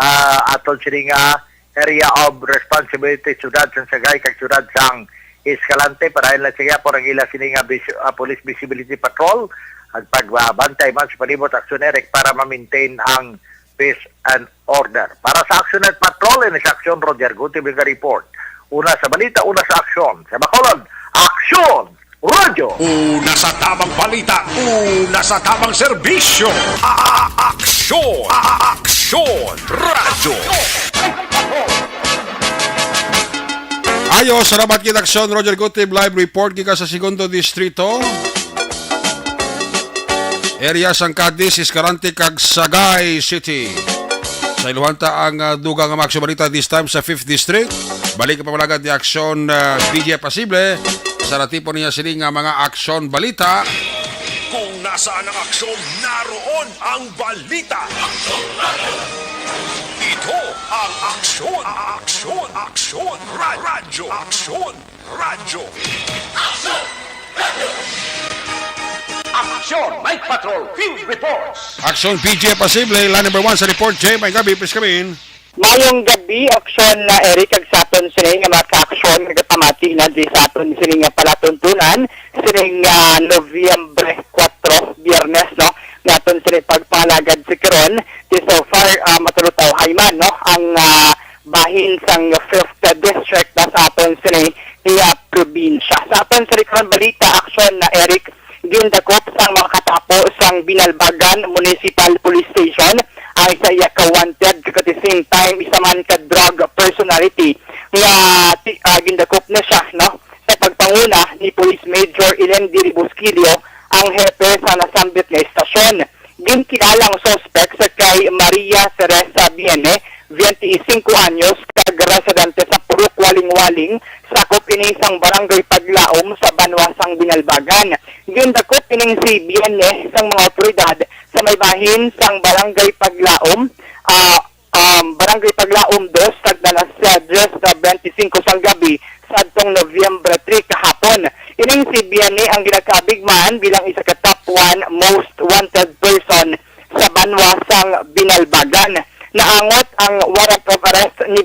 ah, aton sini nga area of responsibility, siyudad sang Sagay kag siyudad sang Escalante. Para lang sa gihapon ang ila sini nga vis-, ah, police visibility patrol, ang pagbantay man sa palibot, Aksyon Eric, para ma-maintain ang peace and order. Para sa Aksyon at Patrol, ini sa Aksyon, Roger Gutib nga report. Una sa balita, una sa aksyon. Sa Bacolod, Aksyon! Radyo! Una sa tamang balita, una sa tamang serbisyo. A-, a-, aksyon! A-, a-, aksyon! Radyo! Ayo, salamat kita, Aksyon Roger Gutib, live report gikan sa Segundo Distrito. Area sang Cadiz, Escalante, kag Sagay City. Sa iluhan ta ang, ah, dugang nga mga aksyon balita, this time sa Fifth District. Balik pa malagad ni Aksyon, ah, B J Pasible. Sa natipon niya sini nga mga aksyon balita. Kung nasaan ang aksyon, naroon ang balita. Ito ang aksyon, aksyon, aksyon, ra-, radyo, aksyon, radyo. Aksyon, Mike Patrol, Field Reports. Aksyon, B J Pasible, line number one sa report. Jay, may gabi, please come in. Mayong gabi, Aksyon na Eric, kag sa aton sini nga mga ka-aksyon, nagapamati na di sa aton sini nga palatuntunan, sining, ah, Nobyembre kuwatro, Biyernes, no? Nga aton sini pagpangalagad sa karon, di so far, ah, matulutawhay man, no? Ang, ah, bahin sang Fifth District na sa aton sini nga probinsya. Sa aton sini karon balita, Aksyon na Eric, gindakop sang mga katapo sang Binalbagan Municipal Police Station ang isa iya ka wanted, kag at the same time, isa man ka drug personality nga ti-, ah, gindakop na siya, no? Sa pagpanguna ni Police Major Ilendi Busquillo, ang hepe sa nasambit nga istasyon. Ginkilala ang suspek sa kay Maria Teresa Biene, twenty-five anyos, kag residente sa Purok Waling-Waling, sakop ini sang Barangay Paglaom sa banwa sang Binalbagan. Gindakop ining si Biene sang mga otoridad sa may bahin sang Barangay Paglaom, ah, um, Barangay Paglaom dos, tagna na sa alas diyes na benti singko sang gabi sa adtong Nobyembre three kahapon. Ining si Biene ang ginakabig man bilang isa ka top one most wanted person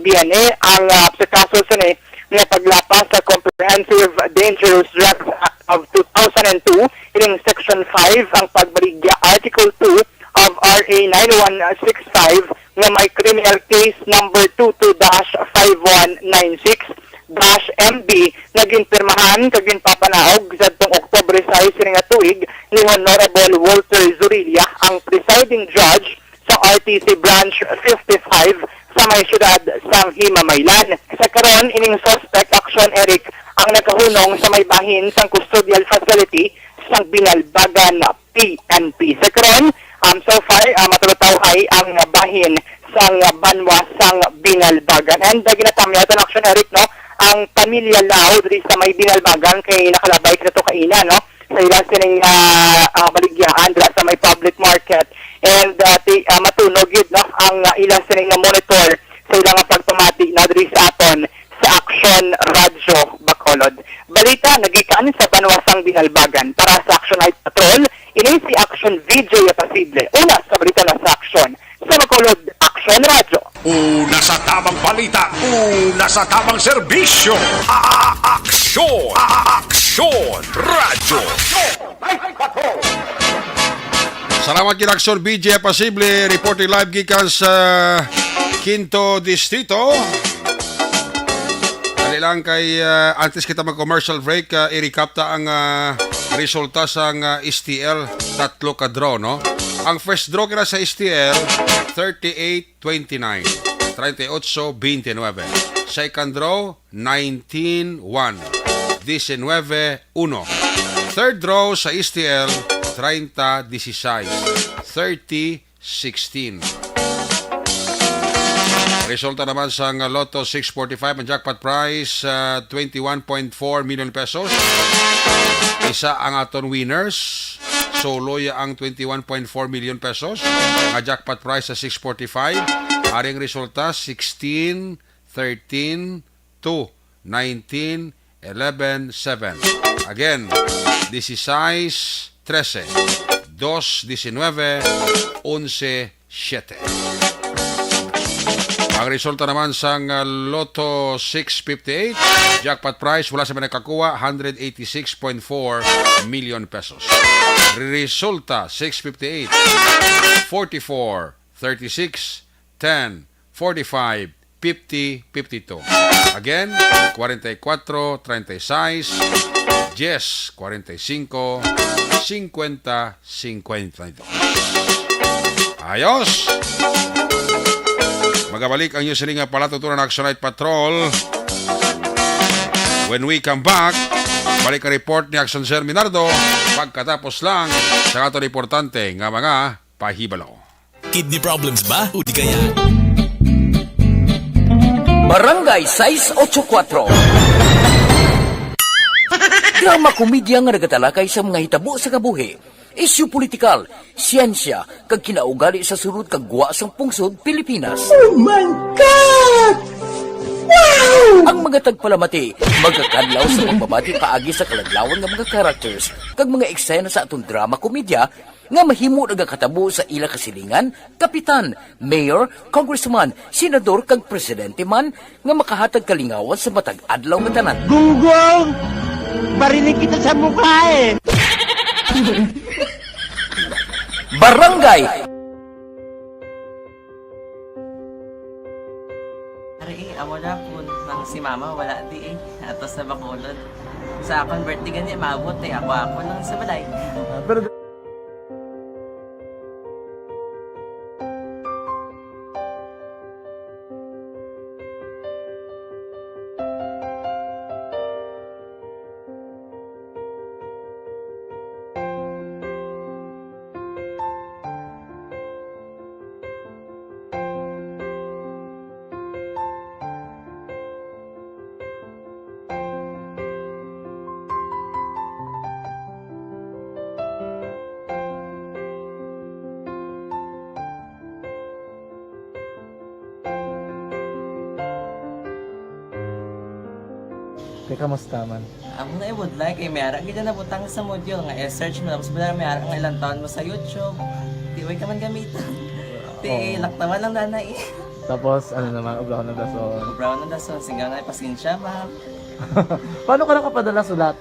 B N A ang, ah, sa kaso sini nga paglapas sa Comprehensive Dangerous Drugs Act of two thousand and two, ining Section five ang pagbaligya Article two of R A nine one six five nga may criminal case number two two dash five one nine six dash M B nga ginpirmahan kag ginpapanaog sadtong Oktubre sais sini nga tuig ni Honorable Walter Zorilla, ang presiding judge sa R T C Branch fifty-five sa may siyudad sang Himamaylan. Sa karon, ining suspect, Action Eric, ang nagahunong sa may bahin sang custodial facility sang Binalbagan P N P. Sa karon, um, so far, uh, matulutawhay ang bahin sang banwa sang Binalbagan. And, uh, ginatamyaw ta, Action Eric, no, ang pamilya Lao diri sa may Binalbagan kay nakalabay kita to kaina, no, sa ila sining, ah, ah, baligyaan dira sa may public market. And, ah, ti-, ah, matunog gid, no, ang, ah, ila sining nga monitor sa ila nga pagpamati na diri sa aton sa Action Radyo Bacolod. Balita nagikan sa banwa sang Binalbagan. Para sa Action Night Patrol, ini si Action V J Apasible. Una sa balita na sa Action sa Bacolod Action Radyo. Una sa tamang balita, una sa tamang serbisyo. A-, a-, aksyon, a-, aksyon, radyo. Salamat gid, Aksyon V J Apasible, reporting live gikan sa Quinto Distrito. Dali lang kay, ah, antes kita mag-commercial break, ah, i-recap ta ang, ah, resulta sang, ah, S T L, tatlo ka draw, no? Ang first draw kina sa S T L, thirty-eight twenty-nine, treinta y ocho veintinueve. Second draw, nineteen one, diecinueve uno. Third draw sa S T L, treinta dieciséis, thirty sixteen. Resulta naman sang Lotto six forty-five, ang jackpot prize, ah, twenty-one point four million pesos. Isa ang aton winners. Solo ya ang twenty-one point four million pesos nga jackpot prize sa six forty-five. Aring resulta, sixteen, thirteen, two, nineteen, eleven, seven. Again, dieciséis trece, dos diecinueve, once siete. Ang resulta naman sang, uh, Lotto six fifty-eight, jackpot prize, wala sa may nakakuha, hundred eighty-six point four million pesos. Resulta, six fifty-eight, forty-four, thirty-six, ten, forty-five, fifty, fifty-two. Again, forty-four, treinta y seis, diez, forty-cinco, cincuenta, cincuenta y dos. Ayos! Magabalik ang inyo sini nga palatutunan, Action Night Patrol. When we come back, balik ang report ni Action Sir Minardo pagkatapos lang sa aton importante nga mga pahibalo. Kidney problems ba? O di kaya Barangay sais ocho kuatro. Drama komedya nga nagatalakay sa mga hitabo sa kabuhi, isyu politikal, siyensya, kag kinaugali sa sulod kag gwa sang pungsod Pilipinas. Oh my God! Wow! Ang mga tagpalamati magakadlaw sa pagpamati paagi sa kaladlawan nga mga characters kag mga eksena sa aton drama komedya nga mahimo nagakatabo sa ila kasilingan, kapitan, mayor, congressman, senador, kag presidente man nga makahatag kalingawan sa matag adlaw nga tanan. Gunggong! Barinig kita sa mukha eh! Barangay Ari, eh, amo na po nang si mama wala di eh. Ato sa Bacolod. Sa akon birthday gani, maabot eh. Ako, ako lang sa balay. Ah, pero Te, kamusta man? Amo na, I would like, eh, may ara gid na butang sa module nga i-search mo, tapos wala may ara nga ilang taon mo sa YouTube. Di, way ka man gamiton. Ti, oo, laktawan lang, nanay. Tapos, ano naman, ubrahon ng dason. Ubrahon ng dason, singgaw na, pasensya, ma'am. Paano ka nakapadala sulat?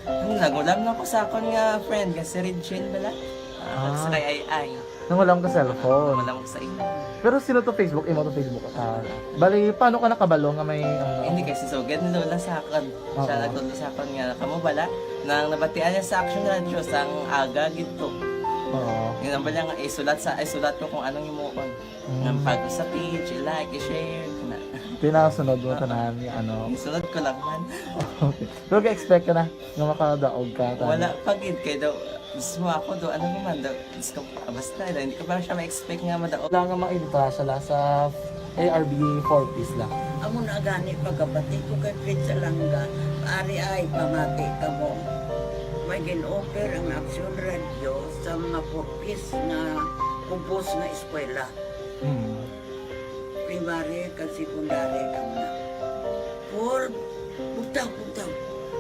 Ano, nangulam lang ko sa akon nga friend, nga si Regine bala. Ah, ah, sa kay Ay Ay. Nangulam ka cellphone? Nangulam ko sa imo. Pero sino to Facebook? Imo to Facebook? Ah, bali, paano ka nakabalo nga may, ano? Hindi, kasi sugad ni Lola sa akon. Siya, oo, nagtudlo sa akon nga, kamo bala, nang nabatian niya sa Action Radio, sang aga gid to. Oo. Yun ang bala nga, isulat sa, isulat ko kung anong himuon. Mm. Nga pag sa page, i-like, i-share, na. Pinasunod mo, oo, tanan, nga ano. Isunod ko lang man. Okay. Pero ka-expect ka na nga makadaog ka, tanan? Wala pa gid, kay daw, mismo ako do, ano naman daw, Diyos ko, ah, basta, hindi ko pa siya ma-expect nga madaog. Wala nga mainta siya la sa A R B forties la. Amo na gani pagkabati ko kay Fred Salanga, ari ay pamati kamo. May gin-offer ang Action Radio sa mga forties nga ubos nga eskwela. Mm. Primary kag secondary kamo na. Paul, bugtaw, bugtaw.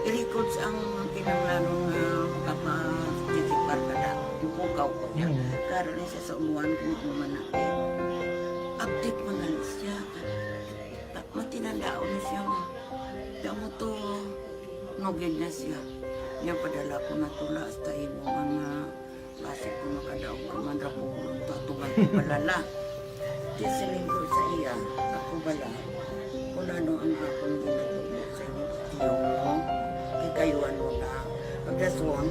I-records ang kinahanglanon nga makaparticipar ka na. Ipukaw ko niya. Mm. Karon ni siya sa umuan kung ano man na. Update man na siya. Ta-, matinandaon na siya nga. Kamo to, nugid na siya. Niya padala ko na tula hasta imo nga Basi kung makadaog ka man ra, pulong to, atuman ko balala. Di siling ko sa iya, ako bala, kung ano ang akong ginatudlo sa imo, tiyo mo, kay kayuan mo na. Pagdason,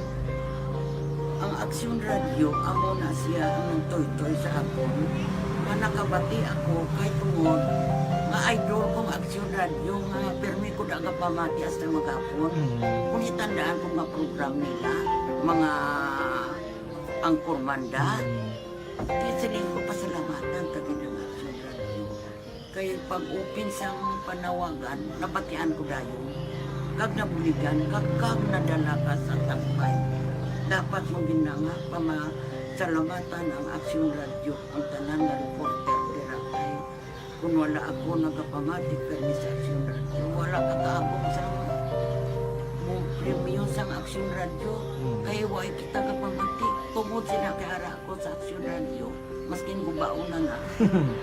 ang Aksyon Radio, amo na siya ang nagtoytoy sa akon. Nga nakabati ako, kay tungod, nga idol kong Aksyon Radio, nga pirmi ko na agapamati hasta maghapon. Mm. Kung itandaan ko nga program nila, mga Anchorman da. Mm. Kaya siling ko, pasalamatan ta gid ang Action Radio. Kay pag-open sang panawagan, nabatian ko dayon. Kag nabuligan, kag, kag nadala ka sa tagbay. Dapat mo gid na nga pamasalamatan ang Action Radio, ang tanan nga reporter dira kay Kung wala ako nagapamati permi sa Aksyon Radio, wala ka kaabot sa mo premyo sang Aksyon Radio. Hmm. Kay wa kita kapamati. Tungod sila kay ara ako sa Aksyon Radio, maskin gubaon na na,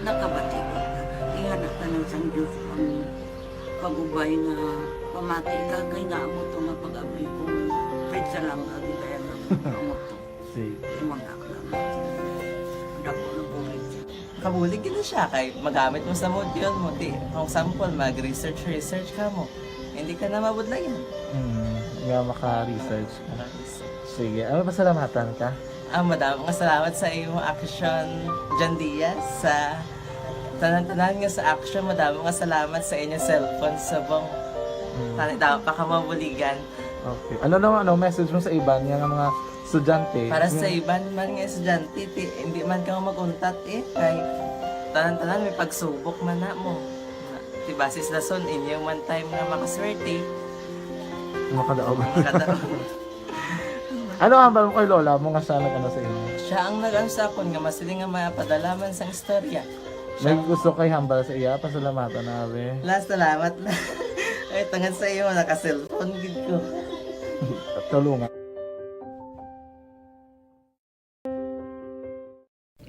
nakabati kita. Ingana ka ng sang Diyos ang pag-ubay nga pamati ka kay nga amo to nga pag-abli ko. Pwede sa lang agi kaya nga amo to. Sige. Imo na lang. Dako na bulig siya. Kabulig gid siya kay magamit mo sa module mo. Di, kung sample, mag-research, research ka mo. Hindi ka na mabudlayan. Mm, nga maka-research ka. Maka-research. Sige, ano, pasalamatan ka? Ah, madamo nga salamat sa imo, Action John Diaz, sa tanan-tanan nga sa Action. Madamo nga salamat sa inyo cellphone subong. Mm. Tani daw pa ka mabuligan. Okay. Ano naman, ano, message mo sa iban nga mga estudyante? Para sa iban man nga estudyante, ti, hindi man ka mag-untat, eh, kay tanan-tanan may pagsubok man na mo. Ti, basis na son, inyo man time nga makaswerte. Makadaog. Makadaog. Ano ang hambal mo kay lola mo nga siya nag-ano sa inyo? Siya ang nag-ano sa akon nga masiling nga mapadala man sang istorya. May gusto kay hambal sa iya, pasalamatan na, abi. La, salamat na. Ay, tungod sa iyo, naka-cellphone gid ko. Tulungan.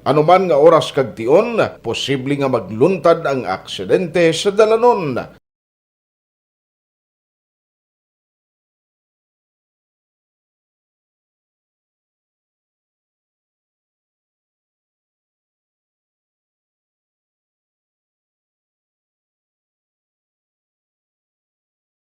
Ano man nga oras kag tion, posible nga magluntad ang aksidente sa dalanon.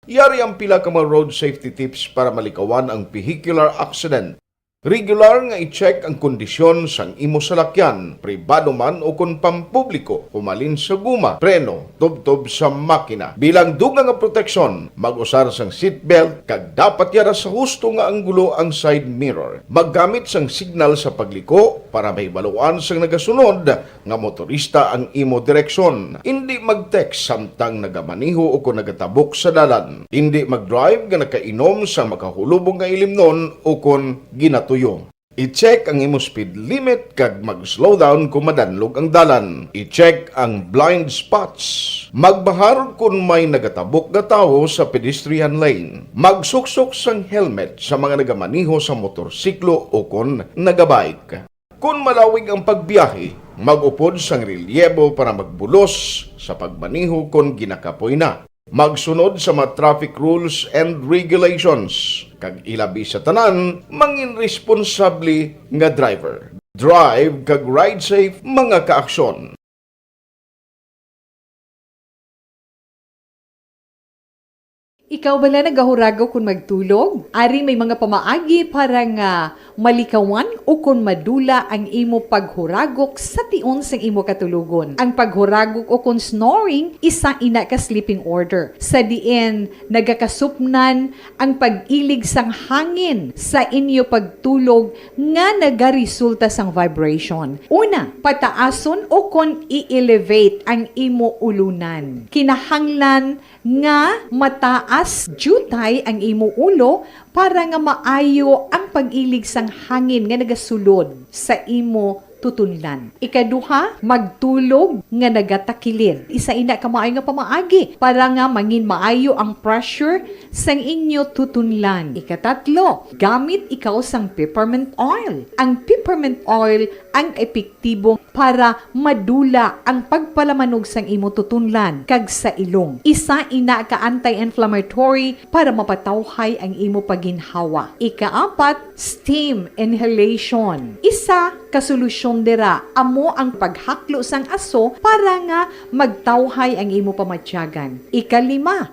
Yari ang pila ka mga road safety tips para malikawan ang vehicular accident. Regular nga i-check ang kondisyon sang imo salakyan, pribado man o kon pampubliko, humalin sa guma, preno, tubtob sa makina. Bilang dugang nga proteksyon, mag-usar sang seatbelt kag dapat yara sa husto nga anggulo ang side mirror. Maggamit sang signal sa pagliko para mahibaluan sang nagasunod nga motorista ang imo direksyon. Indi mag-text samtang nagamaneho o kon nagatabok sa dalan. Indi mag-drive nga nakainom sang makahulubong nga ilimnon o kon ginatuyo. I-check ang imo speed limit kag mag-slow down kon madanlog ang dalan. I-check ang blind spots. Magbahar kon may nagatabok nga tawo sa pedestrian lane. Magsuksok sang helmet sa mga nagamaneho sa motorsiklo o kon nagabike. Kon malawig ang pagbiyahe, mag-upod sang relyebo para magbulos sa pagmaneho kon ginakapoy na. Magsunod sa mga traffic rules and regulations, kag ilabi sa tanan, mangin responsable nga driver. Drive kag ride safe, mga kaaksyon. Ikaw bala nagahuragok kon magtulog? Ari may mga pamaagi para nga malikawan ukon madula ang imo paghuragok sa tion sang imo katulogon. Ang paghuragok ukon snoring, isa ina ka sleeping order, sa diin nagakasupnan ang pag-ilig sang hangin sa inyo pagtulog nga nagaresulta sang vibration. Una, pataason ukon i-elevate ang imo ulunan. Kinahanglan nga mataas diutay ang imo ulo para nga maayo ang pag-ilig sang hangin nga nagasulod sa imo tutunlan. Ikaduha, magtulog nga nagatakilid. Isa ina ka maayo nga pamaagi para nga mangin maayo ang pressure sang inyo tutunlan. Ikatatlo, gamit ikaw sang peppermint oil. Ang peppermint oil ang epektibo para madula ang pagpalamanog sang imo tutunlan kag sa ilong. Isa ina ka anti-inflammatory para mapatawhay ang imo paginhawa. Ikaapat, steam inhalation. Isa ka solusyon dira amo ang paghaklo sang aso para nga magtawhay ang imo pamatyagan. Ikalima,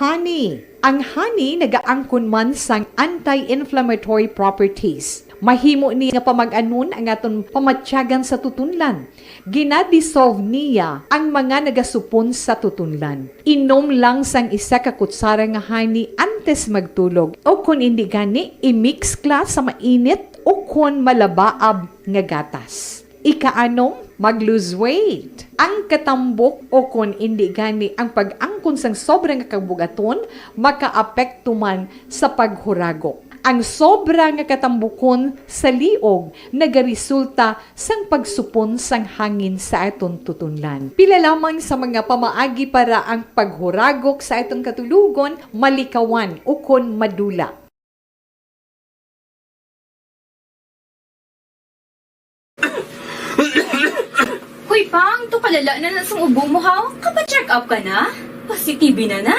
honey. Ang honey nagaangkon man sang anti-inflammatory properties. Mahimo ni nga pamag-anon ang aton pamatyagan sa tutunlan. Gina-dissolve niya ang mga nagasupon sa tutunlan. Inom lang sang isa ka kutsara nga honey antes magtulog, o kon indi gani, i-mix ka sa mainit o kon malabaab nga gatas. Ikaanom, mag-lose weight. Ang katambok o kon indi gani ang pag-angkon sang sobra nga kabug-aton makaapekto man sa paghuragok. Ang sobra nga katambukon sa liog nagaresulta sang pagsupon sang hangin sa aton tutunlan. Pila lamang sa mga pamaagi para ang paghuragok sa aton katulogon malikawan ukon madula. Hoy, Pang, to kalala na na sang ubo mo, ha? Kapa-check up ka na? Positive na na?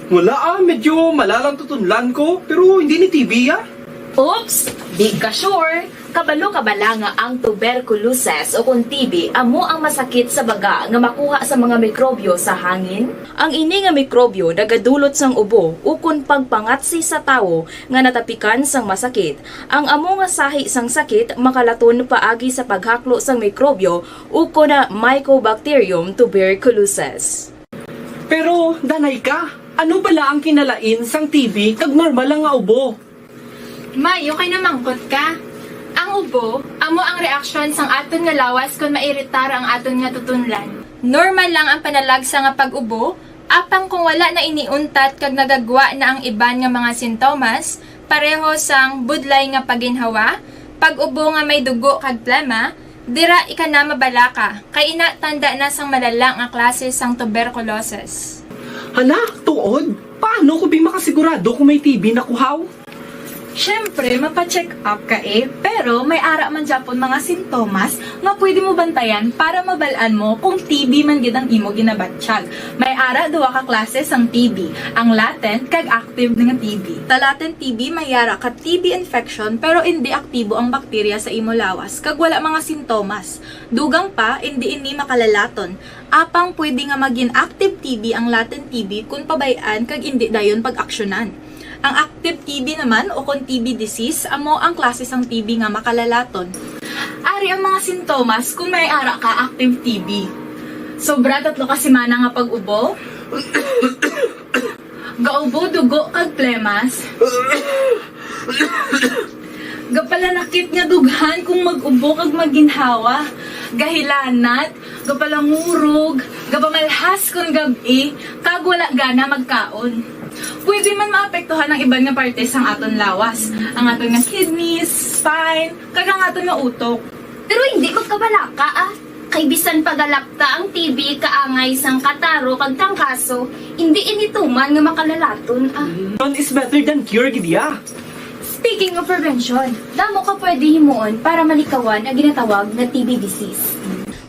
Wala, ah, medyo malalang tutunlan ko, pero hindi ni T B, ah. Oops! Di ka sure? Kabalo ka bala nga ang tuberculosis o kon T B amo ang masakit sa baga nga makuha sa mga mikrobyo sa hangin? Ang ini nga mikrobyo nagadulot sang ubo ukon pagpangatsi sa tawo nga natapikan sang masakit. Ang amo nga sahi sang sakit makalaton paagi sa paghaklo sang mikrobyo ukon Mycobacterium tuberculosis. Pero, danay ka, ano bala ang kinalain sang T B kag normal lang nga ubo? May, okay na mangkot ka. Ang ubo, amo ang reaksyon sang aton nga lawas kon mairitar ang aton nga tutunlan. Normal lang ang panalagsa nga pag-ubo, apang kung wala na ini untat kag nagagwa na ang iban nga mga sintomas, pareho sang budlay nga paginhawa, pag-ubo nga may dugo kag plema, dira ika na mabalaka, kay ina tanda na sang malala nga klase sang tuberculosis. Hala, tuod? Paano ko bi makasigurado kung may T B na ko, haw? Siyempre, mapa-check up ka, eh. Pero may ara man gyapon mga sintomas nga pwede mo bantayan para mabal-an mo kung T B man gid ang imo ginabatyag. May ara duha ka klase sang T B, ang latent kag active nga T B. Sa latent T B, may ara ka T B infection pero indi aktibo ang bakterya sa imo lawas kag wala mga sintomas. Dugang pa, indi ini makalalaton. Apang pwede nga magin active T B ang latent T B kon pabay-an kag indi dayon pag-aksyonan. Ang active T B naman o kon T B disease amo ang klase sang T B nga makalalaton. Ari ang mga sintomas kon may ara ka active T B. Sobra tatlo ka semana nga pag-ubo. Gaubo dugo kag plemas. Gapalanakit nga dughan kung mag-ubo kag magginhawa. Gahilanat, gapalangurog, gapamalhas kon gab-i, kag wala gana magkaon. Pwede man maapektuhan ang iban nga parte sang aton lawas, ang aton nga kidneys, spine, kag ang aton nga utok. Pero hindi magkabalaka, ah. Kay bisan pa galapta ang T B kaangay sang kataro kag trangkaso, hindi ini tuman nga makalalaton, ah. Prevention is better than cure, gid ya. Speaking Speaking of prevention, damo ka pwede himuon para malikawan ang ginatawag nga T B disease.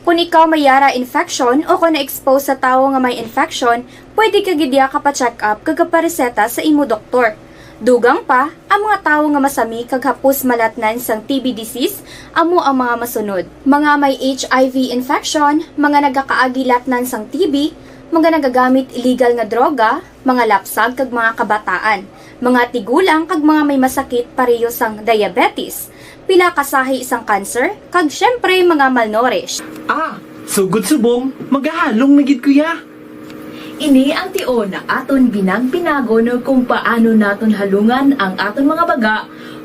Kung ikaw may yara infection o kung na-expose sa tawo nga may infection, pwede ka gid diha ka pa-check up kag kapareseta sa imo doktor. Dugang pa, ang mga tawo nga masami kag hapos malatnan sang T B disease amo ang mga masunod: mga may H I V infection, mga nagakaagi latnan sang T B, mga nagagamit illegal nga droga, mga lapsag kag mga kabataan, mga tigulang kag mga may masakit pareho sang diabetes, pila ka sahi sang cancer, kag siyempre mga malnourished. Ah, sugod subong, magahalong na gid, kuya. Ini ang tion nga aton binagpinagon kung paano naton halungan ang aton mga baga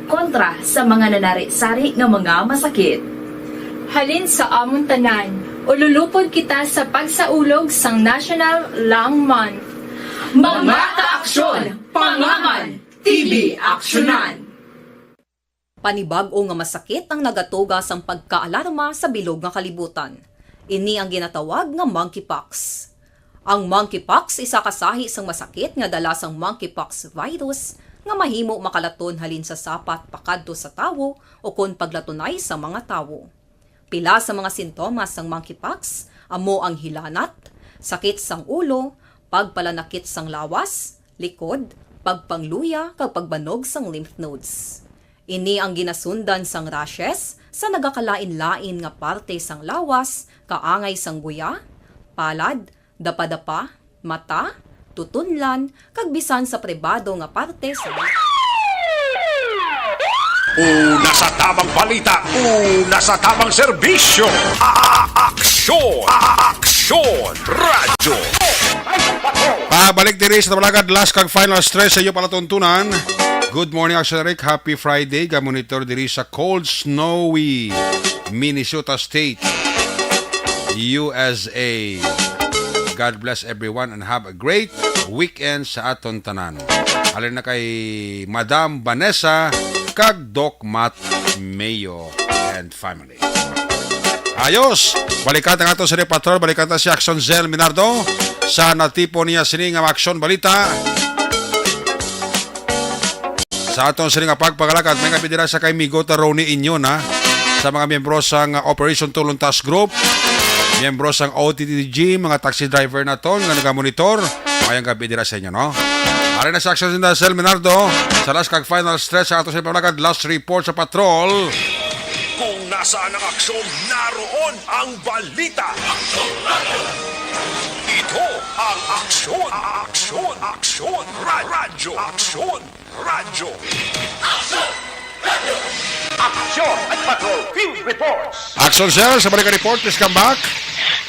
kontra sa mga nanari-sari nga mga masakit. Halin sa amon tanan, ululupod kita sa pagsaulog sang National Lung Month. Mga kaaksyon, pangaman, T B aksyonan. Panibag-o nga masakit ang nagatuga sang pagkaalarma sa bilog nga kalibutan. Ini ang ginatawag nga monkeypox. Ang monkeypox isa ka sahi sang masakit nga dala sang monkeypox virus nga mahimo makalaton halin sa sapat pakadto sa tawo ukon paglatunay sa mga tawo. Pila sa mga sintomas sang monkeypox amo ang hilanat, sakit sang ulo, pagpalanakit sang lawas, likod, pagpangluya, kag pagbanog sang lymph nodes. Ini ang ginasundan sang rashes sa nagakalain-lain nga parte sang lawas, kaangay sang guya, palad, dapadapa, mata, tutunlan, kag bisan sa pribado nga parte sa Una sa tamang balita, una sa tamang serbisyo. A-, a-, aksyon, a-, a-, aksyon, radyo. Pabalik diri sa Tabalagad, last kag final stretch sa iyo palatuntunan. Good morning, Action Eric. Happy Friday. Ga-monitor diri sa cold, snowy Minnesota State, U S A. God bless everyone and have a great weekend sa aton tanan. Halin na kay Madam Vanessa kag Doc Matt Mayo and family. Ayos! Balikan ang ato sini patrol, balikan ta si Action Zell Minardo sa natipon niya sini nga aksyon balita. Sa aton sini nga pagpangalagad, may nga bidira sa kay Migo Taroni inyo na sa mga miyembro sang Operation Tulong Task Group, miyembro sang O T T G, mga taxi driver naton nga nagamonitor, mayang gabi dira sa inyo, no? Ari na sa aksyon sinda Sel Minardo, sa last kag final stretch sa ato sa pagpangalagad, last report sa patrol. Kung nasaan ang aksyon, naroon ang balita. Ito ang aksyon, aksyon, aksyon, ra-, radyo, aksyon, radyo. Aksyon! Aksyon! Aksyon! Patrol Field Reports. Action, sir. Sa balik nga report, please come back.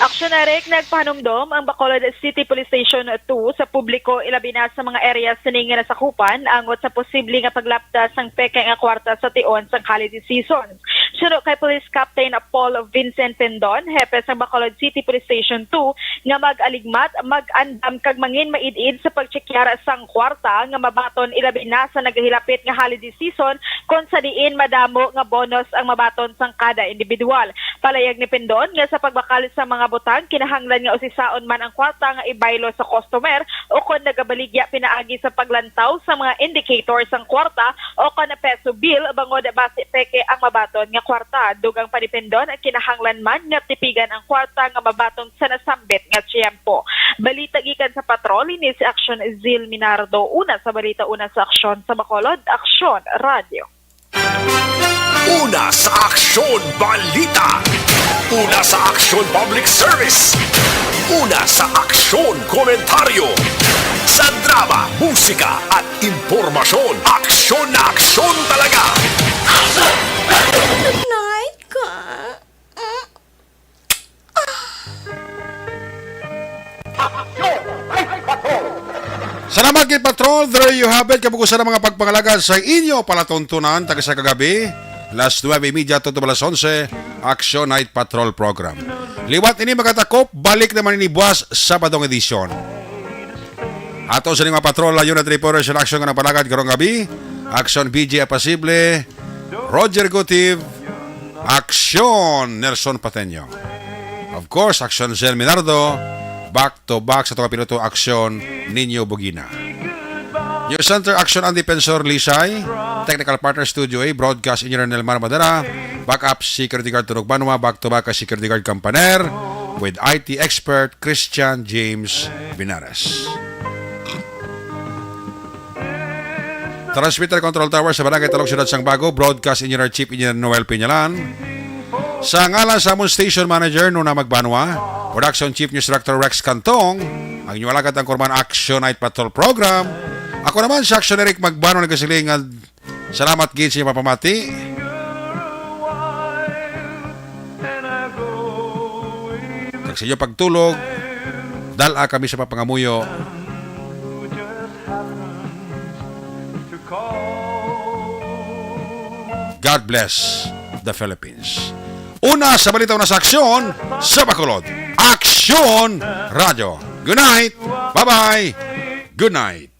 Action, Eric. Nagpahanumdom ang Bacolod City Police Station two sa publiko, ilabi na sa mga area sini nga nasakupan angot sa posible nga paglapta sang peke nga kwarta sa tion sang holiday season. Suno kay Police Captain Paul Vincent Pendon, hepe sang Bacolod City Police Station two, nga mag-aligmat, mag-andam kag mangin maid-id sa pagtsekyar sang kwarta nga mabaton, ilabi na sa nagahilapit nga holiday season, kon sa diin madamo nga bonus ang mabaton sang kada individual. Palayag ni Pendon nga sa pagbakal sa mga butang, kinahanglan nga usisaon man ang kwarta nga ibaylo sa customer o kon nagabaligya pinaagi sa paglantaw sa mga indicator sang kwarta o kon peso bill, bangod basi peke ang mabaton nga kwarta. Dugang pa ni Pendon, kinahanglan man nga tipigan ang kwarta nga mabaton sa nasambit nga tiyempo. Balita gikan sa patrol, ini si Action Zil Minardo. Una sa balita, una sa aksyon sa Bacolod, Aksyon Radio. Una sa aksyon, balita. Una sa aksyon, public service. Una sa aksyon, komentaryo. Sa drama, musika, at impormasyon, aksyon na aksyon talaga. Night ka. Salamat kay Patrol. There you have it. Kabukusan ang mga pagpangalagad sa inyo palatuntunan taga sa kagabi, las nuebe y media to alas onse, Action Night Patrol Program. Liwat ini, magatakop, balik naman ini buwas, Sabadong edisyon. Ato sa mga patrol, layo na reporter sa aksyon nga nagpalagad karong gabi. Action B J Apasible, Roger Gutiv, Aksyon Nelson Pateño. Of course, Aksyon Zen Minardo, back to back sa tuwa piloto, Aksyon Nino Bugina. News Center, Action ang Defensor Lisay. Technical partner, Studio A, broadcast engineer Nelmar Madara. Backup, security guard Tunog Banwa. Back to back, security guard Campaner with I T expert Christian James Binares. Transmitter Control Tower sa Barangay Talog, Siyudad sang Bago, Broadcast Engineer Chief Engineer Noel Piñalan. Sa ngalan sa amon Station Manager, Nuna Magbanwa, Production Chief News Director Rex Cantong, ang inyong alagad ang Kurman Action Night Patrol Program. Ako naman si Action Eric Magbanwa, nagasiling nga salamat gid sa inyong papamati. Kag sa inyong pagtulog, dala kami sa papangamuyo. God bless the Philippines. Una sa balita, una sa aksyon sa Bacolod. Aksyon Radyo. Good night. Bye-bye. Good night.